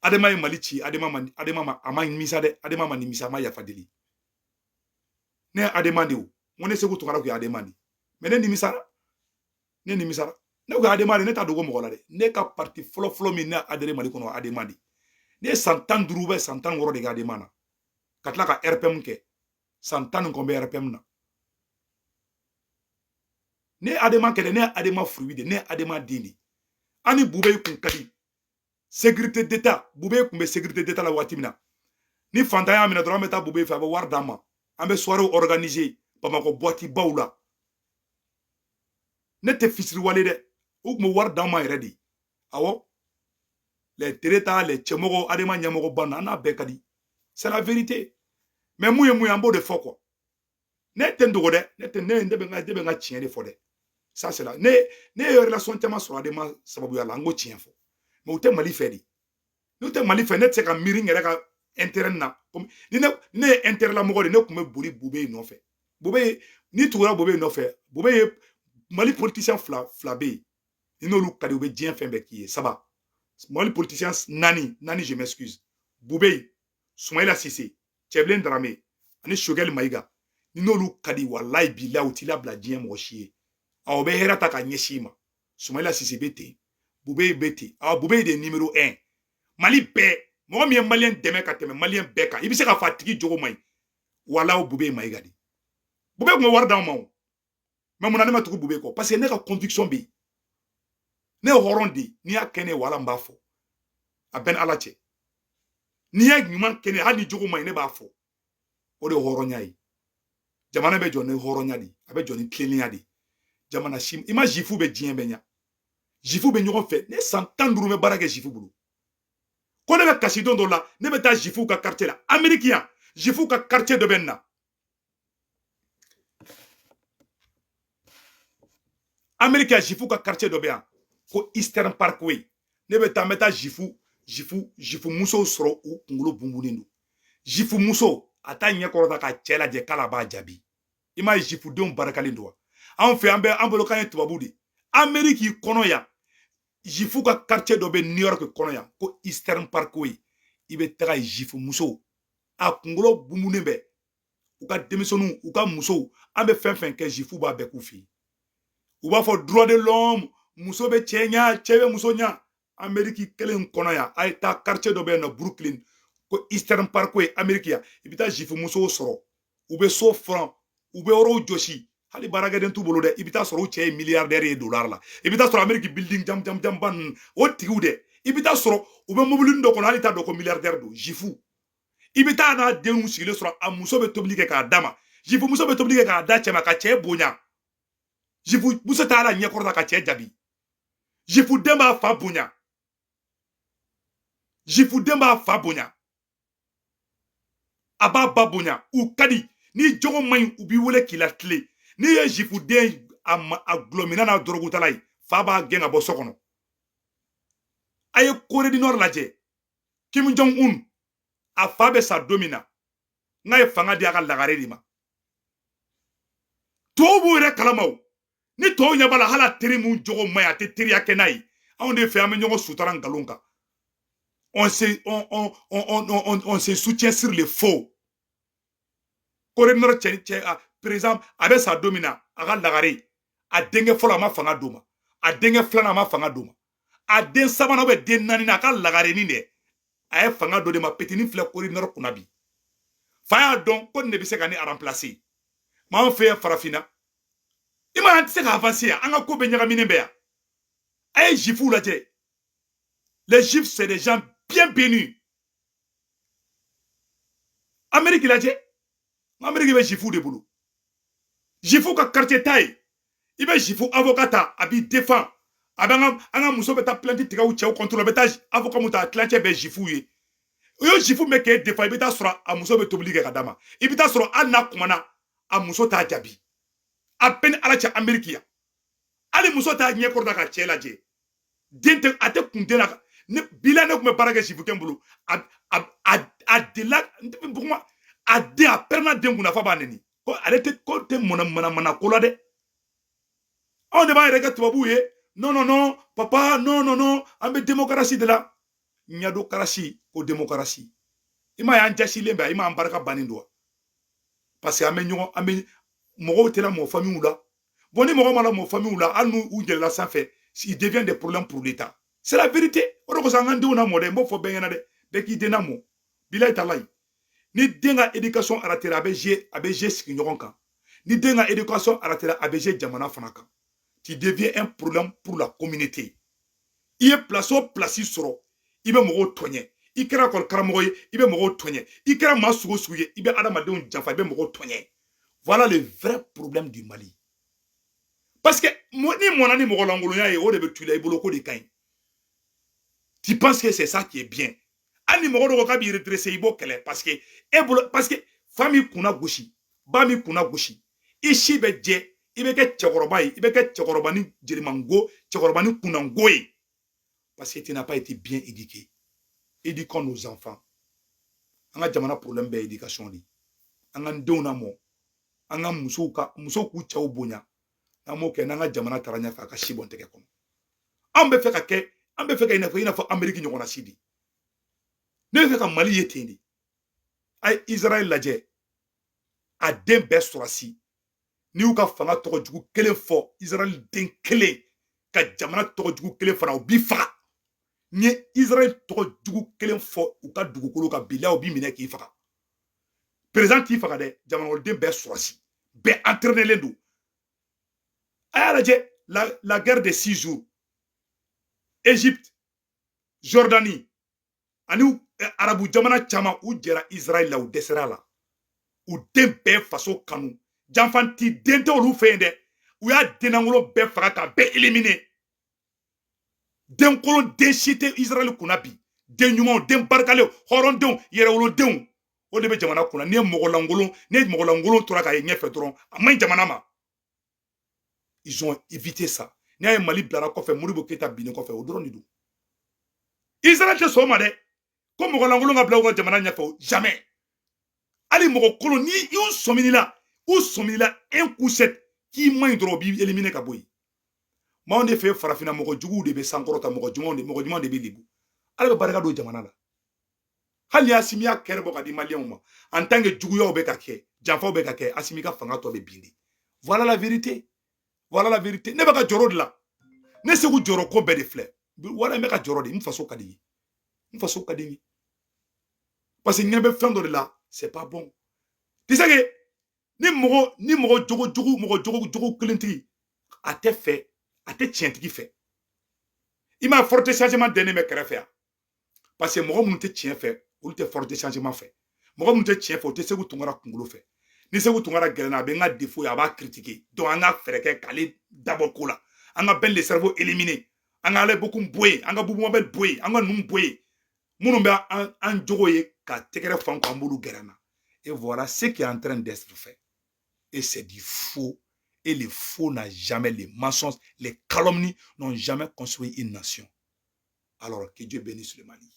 Adema ye Mali ci, Adema ma, Adema ma, a ma nimisa dɛ. Adema ma nimisa, a ma yafa deli. Ne ye Adema de o, n ko ne Segu Tunkara kun ye Adema de. Mais ne nimisara, ne nimisara. Ne ko Adema de, ne t'a dogo mɔgɔ la dɛ. Ne ka parti fɔlɔ fɔlɔ min ne adhéré Mali kɔnɔ, Adema de. Ne ye san 15 bɛ san 16 de kɛ Adema na, ka tila ka RPM kɛ. San 10 ni kɔ bɛ RPM na. Ne ye Adema kɛlɛ, ne ye Adema fruit de, ne ye Adema den de. An ni Bube kun ka di. Sécurité d'État, Bube kun bɛ sécurité d'État la waati min na, ni fantan y'a minɛ dɔrɔn, an bɛ taa Bube fɛ, a bɛ wari d'an ma, an bɛ soirée organiser Bamakɔ boîte baw la. Ne tɛ fisiriwale dɛ, u tun bɛ wari d'an ma yɛrɛ de. Awɔ, les tereta, les cɛmɔgɔ, Adema ɲɛmɔgɔba na, an n'a bɛɛ ka di, c'est la vérité. Mais mun ye mun ye, an b'o de fɔ quoi. Ne tɛ n dogo dɛ, ne tɛ ne ne bɛ n ka tiɲɛ de fɔ dɛ. Ça c'est la ne ye relation caman sɔrɔ Adema sababuya la, an ko tiɲɛ fɔ. Mais u tɛ Mali fɛ de. N'u tɛ Mali fɛ, ne tɛ se ka miiri n yɛrɛ ka intérêt na. Ni ne ye intérêt la mɔgɔ de, ne tun bɛ boli Bube nɔfɛ. Bube, n'i tugura Bube nɔfɛ, Bube ye Mali politicien fila fila bɛ yen, ni n'olu ka di, u bɛ diɲɛ fɛn bɛɛ k'i ye. Saba, Mali politicien naani naani, je m'excuse: Bube, Sumayila Sise, Cɛbilen Darame ani Sogɛli Mayiga. Ni n'olu ka di, walayi bilayi, u t'i labila diɲɛ mɔgɔ si ye. Awɔ, bɛ hɛrɛ ta ka ɲɛsin i ma. Sumayila Sise bɛ ten, Bube bɛ ten. Awɔ, Bube de ye numéro 1 Mali bɛɛ. Mɔgɔ min ye maliyɛn dɛmɛ ka tɛmɛ maliyɛn bɛɛ kan, i bɛ se k'a fɔ a tigi jogo man ɲi, walayi, Bube Mayiga de. Bube tun bɛ wari d'anw ma o. Mais munna ne ma tugu Bube kɔ? Parce que ne ka conviction bɛ yen. Ne ye hɔrɔn de ye. N'i y'a kɛ ne ye, wala n b'a fɔ, a bɛɛ ni Ala cɛ. N'i ye ɲuman kɛ ne, hali ni jogo man ɲi, ne b'a fɔ. O de ye hɔrɔnya ye. Jamana bɛ jɔ ni hɔrɔnya de, a bɛ jɔ ni tilennenya de. Jamana si i ma, juifu bɛ diɲɛ bɛɛ ɲɛ, juifu bɛ ɲɔgɔn fɛ. Ne san 15 bɛ baara kɛ juifu bolo. Ko ne bɛ kasi don dɔ la, ne bɛ taa juifu ka quartier la Amérique yan. Juifu ka quartier dɔ bɛ nin na Amérique yan, juifu ka quartier dɔ bɛ yan ko Eastern Parkway. Ne bɛ taa, n bɛ taa juifu musow sɔrɔ, u kunkolo bunbunnen don. Juifu muso a t'a ɲɛ kɔrɔta ka cɛ lajɛ k'ala b'a jaabi. I m'a ye, juifu denw barikalen don wa? Anw fɛ, an bɛ an bolo k'an ye tubabu de. Amérique kɔnɔ yan, juifu ka quartier dɔ bɛ New York kɔnɔ yan ko Eastern Parkway. I bɛ taga yen, juifu musow a kunkolo bunbunnen bɛ, u ka denmisɛnninw, u ka musow. An bɛ fɛn fɛn kɛ, juifu b'a bɛɛ k'u fɛ yen. U b'a fɔ droit de l'homme, muso bɛ cɛ ɲa, cɛ bɛ muso ɲa. Amérique kelen kɔnɔ yan, a ye taa quartier dɔ bɛ yen nɔ Brooklyn ko Eastern Parkway, Amérique yan. I bɛ taa juifu musow sɔrɔ, u bɛ so furan, u bɛ yɔrɔw jɔsi, hali baarakɛden t'u bolo dɛ. I bɛ taa sɔrɔ u cɛ ye milliardaire ye dollar la. I bɛ taa sɔrɔ Amérique building jam jam jamba ninnu, o tigiw dɛ. I bɛ taa sɔrɔ u bɛ mobili dɔ kɔnɔ, hali t'a dɔn ko milliardaire don. Juifu, i bɛ taa n'a denw sigilen sɔrɔ, a muso bɛ tobili kɛ k'a d'a ma. Juifu muso bɛ tobili kɛ k'a da cɛ ma, ka cɛ bonya. Juifu muso t'a la ɲɛkɔrɔta ka cɛ jaabi. Juifu den b'a fa bonya. Jifuden b'a fa bonya, a b'a ba bonya, u ka di. Ni jogo man ɲi, u b'i wele k'i latilen. N'i ye jifuden a ma, a gulɔminna n'a dɔrɔgutala ye, fa b'a gɛn ka bɔ so kɔnɔ. A ye Corée du Nord lajɛ. Kim Jong Un, a fa bɛ sa don min na, n'a ye fanga di a ka lagare de ma. Tubabu b'u yɛrɛ kalama o. Ni tɔw ɲɛ b'a la, hali a teri mun jogo man ɲi, a tɛ teriya kɛ n'a ye. Anw de fɛ, an bɛ ɲɔgɔn sutura nkalon kan. On se soutient sur le faux. Corée du Nord cɛ cɛ président, a bɛ sa don min na, a ka lagare, a denkɛ fɔlɔ, a ma fanga d'o ma. A denkɛ filanan, a ma fanga d'o ma. A den sabanan bɛ den naani, a ka lagarenin dɛ, a ye fanga dɔ de ma. Petini filɛ Corée du Nord kunna bi. Fa y'a dɔn ko nin de bɛ se ka ne remplacer. Ma anw fɛ yan farafinna, i ma, an tɛ se ka avancer yan, an ka ko bɛɛ ɲagaminen bɛ yan. A ye juifs lajɛ. Les juifs, c'est des gens bien bénis. Amérique lajɛ, Amérique bɛ juifs de bolo. Juifs ka quartier ta ye, i bɛ juif avocat ta, a b'i défend. A bɛ an ka muso bɛ taa plainte tigɛ u cɛw contre la, bɛ taa avocat mun ta, a tilancɛ bɛ juif ye. O ye juif min k'e défend, i bɛ taa sɔrɔ a muso bɛ tobili kɛ ka d'a ma. I bɛ taa sɔrɔ hali n'a kumana, a muso t'a jaabi. A bɛɛ ni Ala cɛ, Amérique yan, hali muso t'a ɲɛ kɔrɔta ka cɛ lajɛ. Den tɛ, a tɛ kun den na. Ne bila, ne tun bɛ baara kɛ jifukɛ bolo, a delila n tɛ kuma. A den, a pɛrɛnna den kunna f'a b'a neni ko ale tɛ ko tɛ mɔnɛ manamana ko la dɛ. Anw de b'an yɛrɛ kɛ tubabuw ye. Non, non, non, papa, non, non, non, an bɛ démocratie de la. Ɲadokarasi ko démocratie. I m'a ye, an jasilen bɛ, i m'a, an barika bannen don wa? Parce que an bɛ ɲɔgɔn, an bɛ mɔgɔw tɛna mɔ famille la. Bon, ni mɔgɔ mana mɔ famille la, hali n'u yɛlɛla sanfɛ, il devient des problèmes pour l'État. C'est la vérité. O de kosɔn, an k'an denw lamɔ dɛ. N b'o fɔ bɛɛ ɲɛna dɛ, bɛɛ k'i den lamɔ. Bilayi talayi, ni den ka éducation raté, a bɛ jouer, a bɛ jouer sigiɲɔgɔn kan. Ni den ka éducation raté, a bɛ jouer jamana fana kan. Tu deviens un problème pour la communauté. I ye place o place sɔrɔ, i bɛ mɔgɔw tɔɲɛ. I kɛra ekɔli karamɔgɔ ye, i bɛ mɔgɔw tɔɲɛ. I kɛra maa sugu o sugu ye, i bɛ adamadenw janfa, i bɛ mɔgɔw tɔɲɛ. Voilà le vrai problème du Mali. Parce que ni mɔnna ni mɔgɔ lankolonya ye, o de bɛ tu la, i bolo ko de ka ɲi. Tu penses que c'est ça qui est bien. Hali ni mɔgɔ dɔ ko k'a b'i redresser, i b'o kɛlɛ, parce que e bolo, parce que fa m'i kunna gosi, ba m'i kunna gosi, i si bɛ jɛ, i bɛ kɛ cɛkɔrɔba ye, i bɛ kɛ cɛkɔrɔba ni jelimango, cɛkɔrɔba ni kunnango ye, parce que tu n'as pas été bien éduqué. Éduquons nos enfants. An ka jamana problème bɛɛ ye éducation de ye. An k'an denw lamɔ, an ka musow ka musow k'u cɛw bonya. N'an m'o kɛ, n'an ka jamana taara ɲɛfɛ, a ka si bɔn tɛgɛ kɔnɔ. Anw bɛ fɛ ka kɛ, an bɛ fɛ ka i n'a fɔ Amérique ɲɔgɔnna si de. Ne bɛ fɛ ka Mali ye ten de. A ye Israël lajɛ, a den bɛɛ sɔrɔsi. N'i y'u ka fanga tɔgɔ jugu kelen fɔ, Israël den kelen ka jamana tɔgɔ jugu kelen fana, u b'i faga. N'i ye Israël tɔgɔ jugu kelen fɔ u ka dugukolo kan, bilahi, u b'i minɛ k'i faga. Président t'i faga dɛ, jamanakɔnɔden bɛɛ sɔrɔsi, bɛɛ entraînelen don. A y'a lajɛ, la guerre de 6 jours, Égypte, Jordanie ani arabu jamana caman, u jɛra Israël la, u dɛsɛra la. U den bɛɛ faso kanu, janfanti den tɛ olu fɛ yen dɛ. U y'a dennankolo bɛɛ faga k'a bɛɛ éliminer. Denkolon den si tɛ Israël kunna bi. Den ɲumanw, den barikalenw, hɔrɔndenw, yɛrɛwolodenw, o de bɛ jamana kunna. N'i ye mɔgɔ lankolon, n'i ye mɔgɔ lankolon tora ka ye ɲɛfɛ dɔrɔn, a man ɲi jamana ma. Ils ont évité ça. N'i y'a ye Mali bilara kɔfɛ, Modibo Keyita binnen kɔfɛ, o dɔrɔn de don. Israël tɛ sɔn o ma dɛ, ko mɔgɔ lankolon ka bila u ka jamana ɲɛfɛ, jamais. Hali mɔgɔ kolon, ni y'u sɔmin'i la, u sɔmin'i la un coup sec k'i man ɲi dɔrɔn, u b'i éliminer ka bɔ yen. Maaw de fɛ, farafinna, mɔgɔ juguw de bɛ sankɔrɔta, mɔgɔ ɲumanw de, mɔgɔ ɲuman de bɛ lebu. Ala bɛ barika don jamana la. Hali ni Asimi y'a kɛrɛ bɔ ka di maliyɛnw ma, en tant que juguyaw bɛ ka kɛ, janfaw bɛ ka kɛ, Asimi ka fanga tɔ bɛ bin de. Voilà la vérité, voilà la vérité. Ne bɛ ka jɔrɔ de la. Ne Segu jɔrɔ ko bɛɛ de filɛ wala. N bɛ ka jɔrɔ de. N faso ka di n ye, n faso ka di n ye, parce que ɲɛ bɛ fɛn dɔ de la, c'est pas bon. Tu sais que ni mɔgɔ jogo jugu, mɔgɔ jogo jogo kelentigi, a tɛ fɛ, a tɛ tiɲɛtigi fɛ. I m'a force de changement dɛnnen bɛ kɛrɛfɛ yan, parce que mɔgɔ minnu tɛ tiɲɛ fɛ, olu tɛ force de changement fɛ. Mɔgɔ minnu tɛ tiɲɛ fɛ, o tɛ Segu Tunkara kunkolo fɛ. Ni Segu Tunkara gɛlɛnna, a bɛ n ka défaut ye, a b'a critiquer. Donc an ka fɛɛrɛ kɛ k'ale dabɔ ko la. An ka Ben le cerveau éliminer, an ka Ale Bokum bɔ yen, an ka Bubu Mabel bɔ yen, an ka ninnu bɔ yen. Minnu bɛ an jogo ye ka tɛgɛrɛ fan ko an b'olu gɛrɛ na. Et voilà ce qui est en train d'être fait. Et c'est du faux. Et le faux n'a jamais, les mensonges, les calomnies n'ont jamais construit une nation. Alors, que Dieu bénisse le Mali.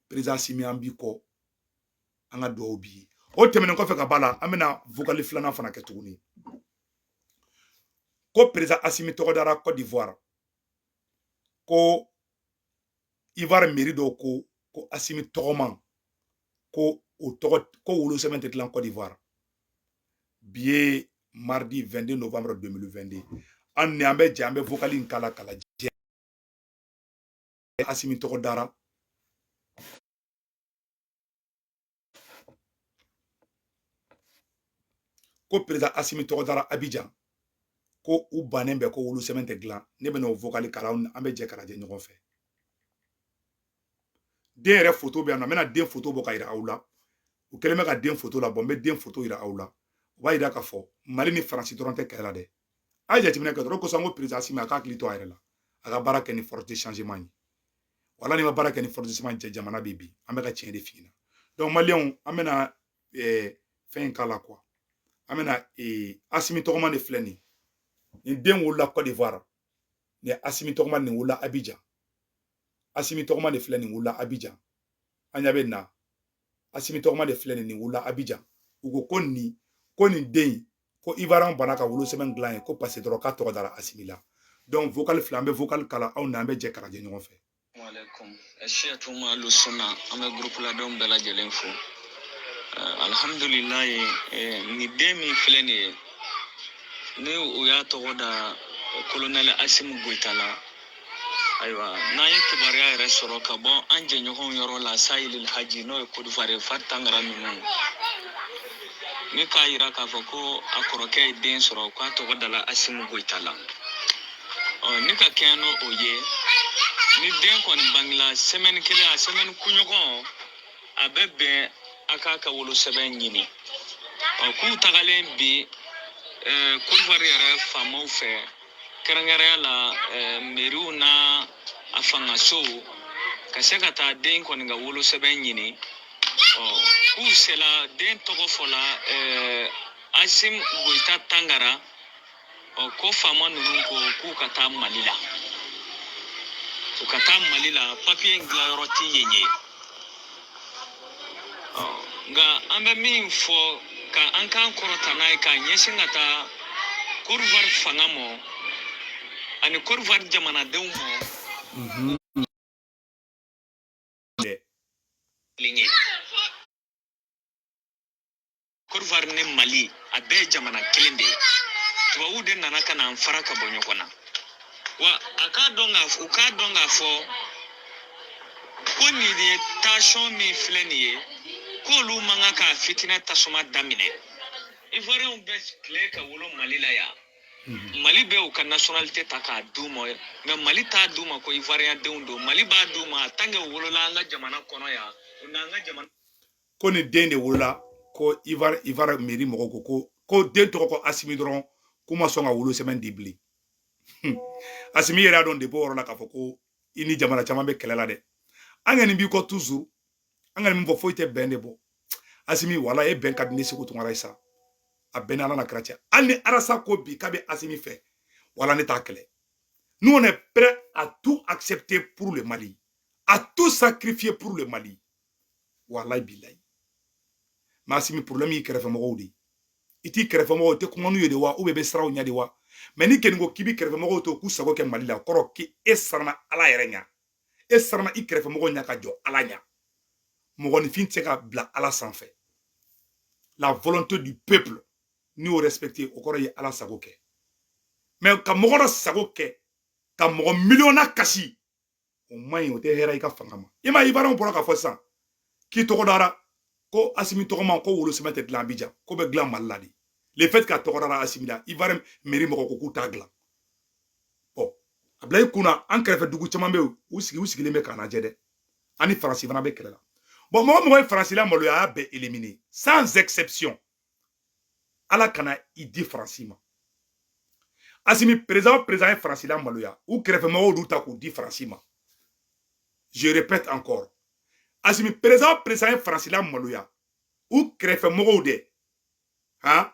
Président Assimi, an b'i kɔ, an ka dugawu b'i ye. O tɛmɛnen kɔfɛ ka ba la, an bɛna vocal filanan fana kɛ tuguni. Ko président Assimi tɔgɔ dara Côte d'Ivoire. Ko Ivoire mairie dɔw ko Assimi tɔgɔma ko o tɔgɔ ko wolosɛbɛn tɛ dilan Côte d'Ivoire. Bi ye mardi 22 novembre 2022. An ni an bɛ jɛ, an bɛ vocal in kala k'a lajɛ. Assimi tɔgɔ dara ko président Assimi tɔgɔ dara Abidjan, ko u bannen bɛ ko wolosɛbɛn tɛ dilan. Ne bɛna o vocal kala, an bɛ jɛ k'a lajɛ ɲɔgɔn fɛ. Den yɛrɛ photo bɛ yan nɔ, n bɛna den photo bɔ ka yira aw la. U kɛlen bɛ ka den photo labɔ, n bɛ den photo yira aw la. O b'a yira k'a fɔ Mali ni Faransi dɔrɔn tɛ kɛlɛ la dɛ. A ye jateminɛ kɛ dɔrɔn kosɔn, n ko président Assimi a k'a hakili to a yɛrɛ la, a ka baara kɛ ni force de changement ye. Wala ni ma baara kɛ ni force de changement cɛ, jamana bɛ bi. An bɛ ka tiɲɛ de f'i ɲɛna. Donc maliyɛnw, an bɛna fɛn in k'a la quoi. An bɛna Assimi tɔgɔma de filɛ nin ye. Nin den wolola Côte d'Ivoire. Nin Assimi tɔgɔma nin wolola Abidjan. Assimi tɔgɔma de filɛ nin wolola Abidjan. An ɲɛ bɛ nin na. Assimi tɔgɔma de filɛ nin wolola Abidjan. U ko ko nin den in ko Ivoirien banna ka wolosɛbɛn dilan ye ko parce que dɔrɔn k'a tɔgɔ dara Assimi la. Donc vocal fila, an bɛ vocal kala, aw ni an bɛ jɛ k'a lajɛ ɲɔgɔn fɛ. Alaikum. Siyatu Alu Sunna, an bɛ groupe ladenw bɛɛ lajɛlen fo. Alhamdulilayi, nin den min filɛ nin ye, ni u y'a tɔgɔ da colonel Assimi Goïta la. Ayiwa, n'an ye kibaruya yɛrɛ sɔrɔ ka bɔ an jɛɲɔgɔnw yɔrɔ la Sahel Haji, n'o ye Côte d'Ivoire ye, Fari Tangara ninnu, ni k'a yira k'a fɔ ko a kɔrɔkɛ ye den sɔrɔ k'a tɔgɔ dala Assimi Goïta la. Ɔ ni ka kɛɲɛ n'o o ye, ni den kɔni bangela semaine kelen, a semaine kunɲɔgɔn a bɛ bɛn a k'a ka wolosɛbɛn ɲini. Ɔ k'u tagalen bi Côte d'Ivoire yɛrɛ faamaw fɛ, kɛrɛnkɛrɛnya la meriw n'a a fangasow, ka se ka taa den kɔni ka wolosɛbɛn ɲini. Ɔ k'u sela, den tɔgɔ fɔla Assimi Goïta Tangara. Ɔ ko faama ninnu ko k'u ka taa Mali la, u ka taa Mali la, papiye in dilanyɔrɔ ti yen ye. Ɔ nka an bɛ min fɔ ka an k'an kɔrɔta n'a ye k'a ɲɛsin ka taa Côte d'Ivoire fanga ma ani Côte d'Ivoire jamanadenw ma. Kelen ye Côte d'Ivoire ni Mali, a bɛɛ ye jamana kelen de ye. Tubabuw de nana ka na an fara ka bɔ ɲɔgɔn na. Wa a k'a dɔn k'a u k'a dɔn k'a fɔ ko nin ye tension min filɛ nin ye, k'olu man kan k'a fitinɛ tasuma daminɛ. Ivoirienw bɛ tile ka wolo Mali la yan. Mali bɛ u ka nationalité ta k'a d'u ma, mais Mali t'a d'u ma ko Ivoirien denw don. Mali b'a d'u ma tant que u wolola an ka jamana kɔnɔ yan, u n'an ka jamana. Ko nin den de wolola ko Ivoire mairie mɔgɔw ko den tɔgɔ ko Assimi dɔrɔn, k'u ma sɔn ka wolosɛbɛn di bilen. Assimi yɛrɛ y'a dɔn depuis o yɔrɔ la k'a fɔ ko i ni jamana caman bɛ kɛlɛ la dɛ. An kɔni b'i kɔ toujours, an kɔni min fɔ foyi tɛ bɛn de bɔ. Assimi, wala e bɛn ka di ne Segu Tunkara ye sa, a bɛn ni Ala na kira cɛ. Hali ni Arasa ko bi k'a bɛ Assimi fɛ, wala ne t'a kɛlɛ. Nous, on est prêt à tout accepter pour le Mali, à tout sacrifier pour le Mali, walayi bilayi. Mais Assimi, problème y'i kɛrɛfɛmɔgɔw de ye. I t'i kɛrɛfɛmɔgɔw, i tɛ kuma n'u ye de wa, ou bien i bɛ siran u ɲɛ de wa? Mais ni kɔni ko k'i b'i kɛrɛfɛmɔgɔw to k'u sago kɛ Mali la, o kɔrɔ k'e siranna Ala yɛrɛ ɲɛ, e siranna i kɛrɛfɛmɔgɔw ɲɛ ka jɔ Ala ɲɛ. Mɔgɔninfin tɛ se ka bila Ala sanfɛ. La volonté du peuple, n'i y'o respecté, o kɔrɔ ye Ala sago kɛ. Mais ka mɔgɔ dɔ sago kɛ ka mɔgɔ miliyɔn kasi, o man ɲi, o tɛ hɛrɛ i ka fanga ma. I ma Ivoirien bɔra k'a fɔ sisan k'i tɔgɔ dara ko Assimi tɔgɔma ko wolosɛbɛn tɛ dilan Abidjan, ko bɛ dilan Mali la de. Le fait k'a tɔgɔ dara Assimi la, Ivoirien mairie mɔgɔ ko k'u t'a dilan. Bon, a bila i kunna, an kɛrɛfɛ dugu caman bɛ yen, u sigi u sigilen bɛ k'a lajɛ dɛ. An ni Faransi fana bɛ kɛlɛ la. Bon, mɔgɔ mɔgɔ ye Faransi la maloya, a y'a bɛɛ éliminer sans exception. Ala kana i di Faransi ma. Assimi, président ye Faransi la maloya, u kɛrɛfɛmɔgɔw d'u ta k'u di Faransi ma. Je répète encore, Asimi président ye Faransi la maloya. U kɛrɛfɛ mɔgɔw dɛ. Han?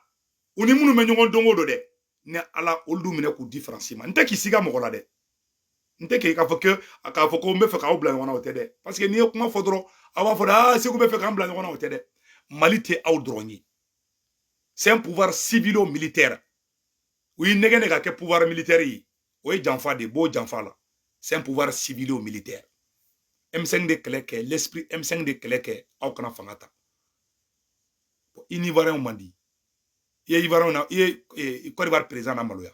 U ni minnu bɛ ɲɔgɔn don o don dɛ. Ni Ala olu minɛ k'u di Faransi ma. N tɛ k'i siga mɔgɔ la dɛ. N tɛ k'i k'a fɔ k'a fɔ ko n bɛ fɛ k'aw bila ɲɔgɔn na, o tɛ dɛ. Parce que n'i ye kuma fɔ dɔrɔn, aw b'a fɔ dɛ, aa Segu bɛ fɛ k'an bila ɲɔgɔn na, o tɛ dɛ. Mali tɛ aw dɔrɔn ye. C'est un pouvoir civilo-militaire. U y'i nɛgɛ ne ka kɛ pouvoir militaire ye. O ye janfa de ye, b'o janfa la. C'est un pouvoir civilo-militaire. M5 de kɛlɛ kɛ, l'esprit M5 de kɛlɛ kɛ, aw kana fanga ta. I ni Ivoirien man di. I ye Ivoirien na, i ye Côte d'Ivoire président na maloya.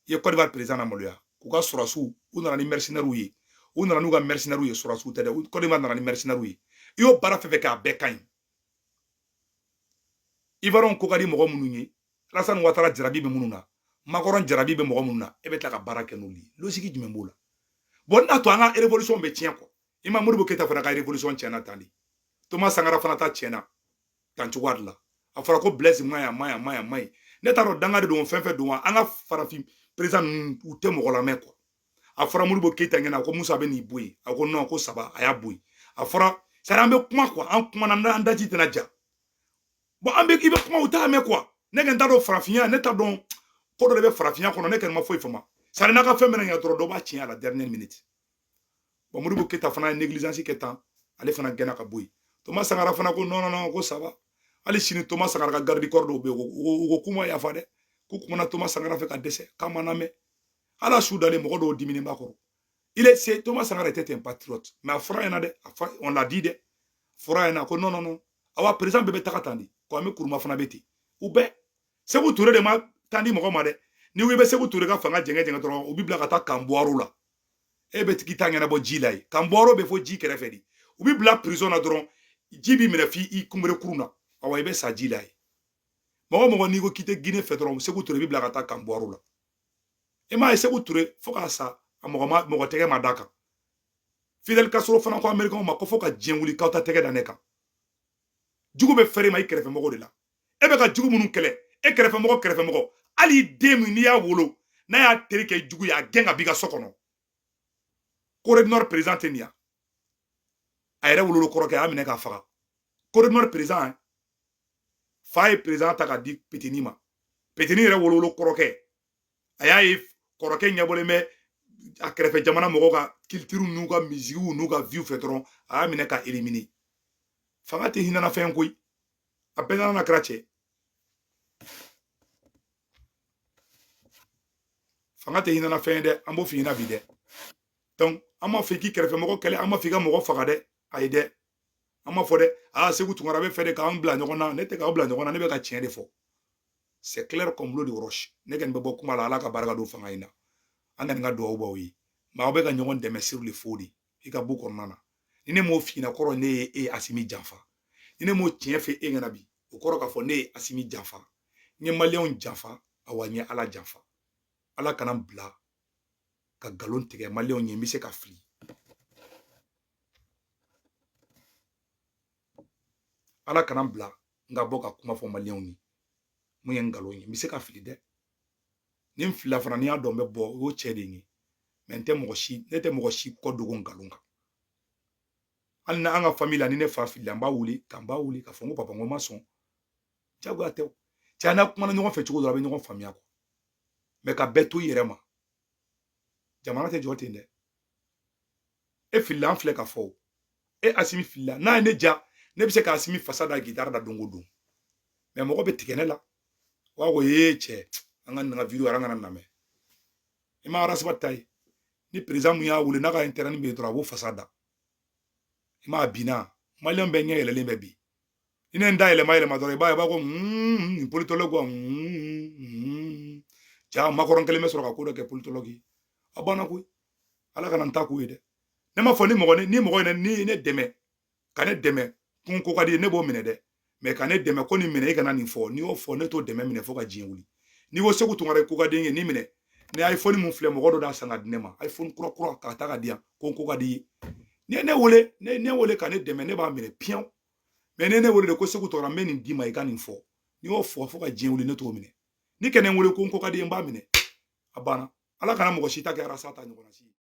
I ye Côte d'Ivoire président na maloya. K'u ka sɔrɔsiw, u nana ni mercenaires ye. U nana n'u ka mercenaires ye, sɔrɔsiw tɛ dɛ. Côte d'Ivoire nana ni mercenaires ye. I y'o baara fɛn fɛn kɛ, a bɛɛ ka ɲi. Ivoirien ko ka di mɔgɔ minnu ye, Alassane Ouattara jarabi bɛ minnu na, Macron jarabi bɛ mɔgɔ minnu na, e bɛ tila ka baara kɛ n'olu ye. Logique jumɛn b'o la? Bon, n'a to an ka révolution bɛ tiɲɛ kɔ. I ma Modibo Keyita fana ka révolution tiɲɛna tan de. Thomas Sankara fana ta tiɲɛna tan cogoya de la. A fɔra ko Blaise ma ɲi, a ma ɲi, a ma ɲi, a ma ɲi. Ne t'a dɔn danga de don, fɛn fɛn don wa, an ka farafin président ninnu u tɛ mɔgɔ lamɛn quoi. A fɔra Modibo Keyita ɲɛna ko Musa bɛ n'i bɔ yen. A ko non, ko saba, a y'a bɔ yen. A fɔra, c'est à dire an bɛ kuma quoi, an kumana an daji tɛna ja. Bon, an bɛ i bɛ kuma u t'a mɛn quoi. Ne kɔni t'a dɔn farafinya, ne t'a dɔn ko dɔ de bɛ farafinya kɔnɔ, ne kɔni ma foyi faamu. C'est à dire n'a ka fɛn bɛna ɲɛ dɔrɔn, dɔ b'a tiɲɛ à la dernière minute. Bon, Modibo Keyita fana ye négligence kɛ tan, ale fana gɛnna ka bɔ yen. Thomas Sankara fana ko non non non, ko ça va. Hali sini Thomas Sankara ka garde corps dɔw bɛ yen, u ko k'u ma yafa dɛ, k'u kumana Thomas Sankara fɛ ka dɛsɛ, k'a ma lamɛn. Ala su dalen mɔgɔ dɔw diminen b'a kɔrɔ. Il est, c'est Thomas Sankara était un patriote, mais a fɔra ɲɛna dɛ, on l'a dit dɛ, fɔra ɲɛna ko non non non. Awa président bɛɛ bɛ taga tan de, Kwame Nkrumah fana bɛ ten. U bɛɛ Sékou Touré de ma taa di mɔgɔ ma dɛ. Ni ko i bɛ Sékou Touré ka fanga jɛngɛ jɛngɛ dɔrɔn, u b'i bila ka taa camp Boiro la. E bɛ tigi ta ɲɛnabɔ ji la yen. Camp Boiro bɛ fɔ ji kɛrɛfɛ de. U b'i bila prison na dɔrɔn, ji b'i minɛ f'i i kunbere kurun na. Awa i bɛ sa ji la yen. Mɔgɔ mɔgɔ n'i ko k'i tɛ Guinée fɛ dɔrɔn, Sékou Touré b'i bila ka taa camp Boiro la. I m'a ye Sékou Touré fo k'a sa, a mɔgɔ ma mɔgɔ tɛgɛ ma d'a kan. Fidel Castro fana ko Américain ma ko fo ka diɲɛ wuli k'aw ta tɛgɛ da ne kan. Jugu bɛ fɛrɛ ma i kɛrɛfɛmɔgɔw de la. E bɛ ka jugu minnu kɛlɛ, e kɛrɛfɛmɔgɔ kɛrɛfɛmɔgɔ, hali den min n'i y'a wolo, n'a y'a teri kɛ jugu ye, a gɛn ka b'i ka so kɔnɔ. Corée du Nord président tɛ nin ya. A yɛrɛ wolo kɔrɔkɛ, a y'a minɛ k'a faga. Corée du Nord président, fa ye président ta k'a di petini ma. Petini yɛrɛ wolo kɔrɔkɛ, a y'a ye kɔrɔkɛ ɲɛbɔlen bɛ a kɛrɛfɛ jamana mɔgɔw ka culture n'u ka musique n'u ka vie fɛ dɔrɔn, a y'a minɛ ka éliminer. Fanga tɛ hinɛna fɛn koyi, a bɛɛ nana kɛra cɛ. Fanga tɛ hinɛna fɛn ye dɛ, an b'o f'i ɲɛna bi dɛ. Donc an m'a fɔ k'i kɛrɛfɛ mɔgɔ kɛlɛ, an m'a fɔ i ka mɔgɔ faga dɛ, ayi dɛ. An m'a fɔ dɛ, aa Sékou Tounkara bɛ fɛ de k'an bila ɲɔgɔn na, ne tɛ k'aw bila ɲɔgɔn na, ne bɛ ka tiɲɛ de fɔ. C'est clair comme l'eau de roche. Ne kɔni bɛ bɔ kuma la, Ala ka barika don fanga in na. An kɔni ka dugawu b'aw ye. Mais aw bɛ ka ɲɔgɔn dɛmɛ sur le faux de, i ka b'u kɔnɔna na. Ni ne m'o f'i ɲɛna, kɔrɔ ne ye e Asimi janfa. Ni ne m'o tiɲɛ fɛ e ɲɛna bi, o kɔrɔ k'a fɔ ne ye Asimi janfa. N ye maliyɛnw janfa, awa n ye Ala janfa. Ala kana n bila ka nkalon tigɛ maliyɛnw ye, n bɛ se ka fili. Ala kana n bila n ka bɔ ka kuma fɔ maliyɛnw ye mun ye nkalon ye, n bɛ se ka fili dɛ. Ni n filila fana, n'i y'a dɔn n bɛ bɔ, o y'o cɛ de ye. Mais n tɛ mɔgɔ si, ne tɛ mɔgɔ si kɔ dogo nkalon kan. Hali ni an ka famille la, ni ne fa filila, n b'a wele ka n b'a wele k'a fɔ n ko papa, n ko n ma sɔn. Jagoya tɛ o. Cɛ, n'a kumana ɲɔgɔn fɛ cogo dɔ la, a bɛ ɲɔgɔn faamuya quoi. Mais ka bɛɛ to i yɛrɛ ma, jamana tɛ jɔ ten dɛ. E filila, an filɛ ka fɔ o. E Asimi filila, n'a ye ne ja, ne bɛ se ka Asimi fasa da gitari da don o don. Mais mɔgɔ bɛ tigɛ ne la. O b'a fɔ ee cɛ, an ka nin ka vidéo an kana lamɛn. I ma Arasiba ta ye. Ni président mun y'a wele n'a ka intérêt bɛ yen dɔrɔn, a b'o fasa da. I m'a binna, maliyɛn bɛɛ ɲɛ yɛlɛlen bɛ bi. Ni ne da yɛlɛma yɛlɛma dɔrɔn, i b'a ye, i b'a fɔ nin politologue, ja Macron kelen bɛ sɔrɔ ka ko dɔ kɛ politologue ye. A banna koyi. Ala kana n ta k'u ye dɛ. Ne ma fɔ ni mɔgɔ ni mɔgɔ ye ni ne dɛmɛ ka ne dɛmɛ kun ko ka di ye, ne b'o minɛ dɛ. Mais ka ne dɛmɛ ko nin minɛ, i kana nin fɔ, n'i y'o fɔ ne t'o dɛmɛ minɛ fo ka diɲɛ wuli. N'i ko Sékou Tounkara ko ka di n ye, nin minɛ. Ni iPhone mun filɛ, mɔgɔ dɔ d'a san ka di ne ma, iPhone kura kura k'a ta ka di yan, ko n ko ka di ye. Ni ye ne wele, ne wele ka ne dɛmɛ, ne b'a minɛ piyan. Mais ni ne wele de ko Sékou Tounkara, n bɛ nin d'i ma, i ka nin fɔ, n'i y'o fɔ fo ka diɲɛ wuli, ne t'o minɛ. Ni kɛnɛ wele ko n ko ka di ye, n b'a minɛ. A banna. Ala kana mɔgɔ si ta kɛ arasa ta ɲɔgɔnna si ye.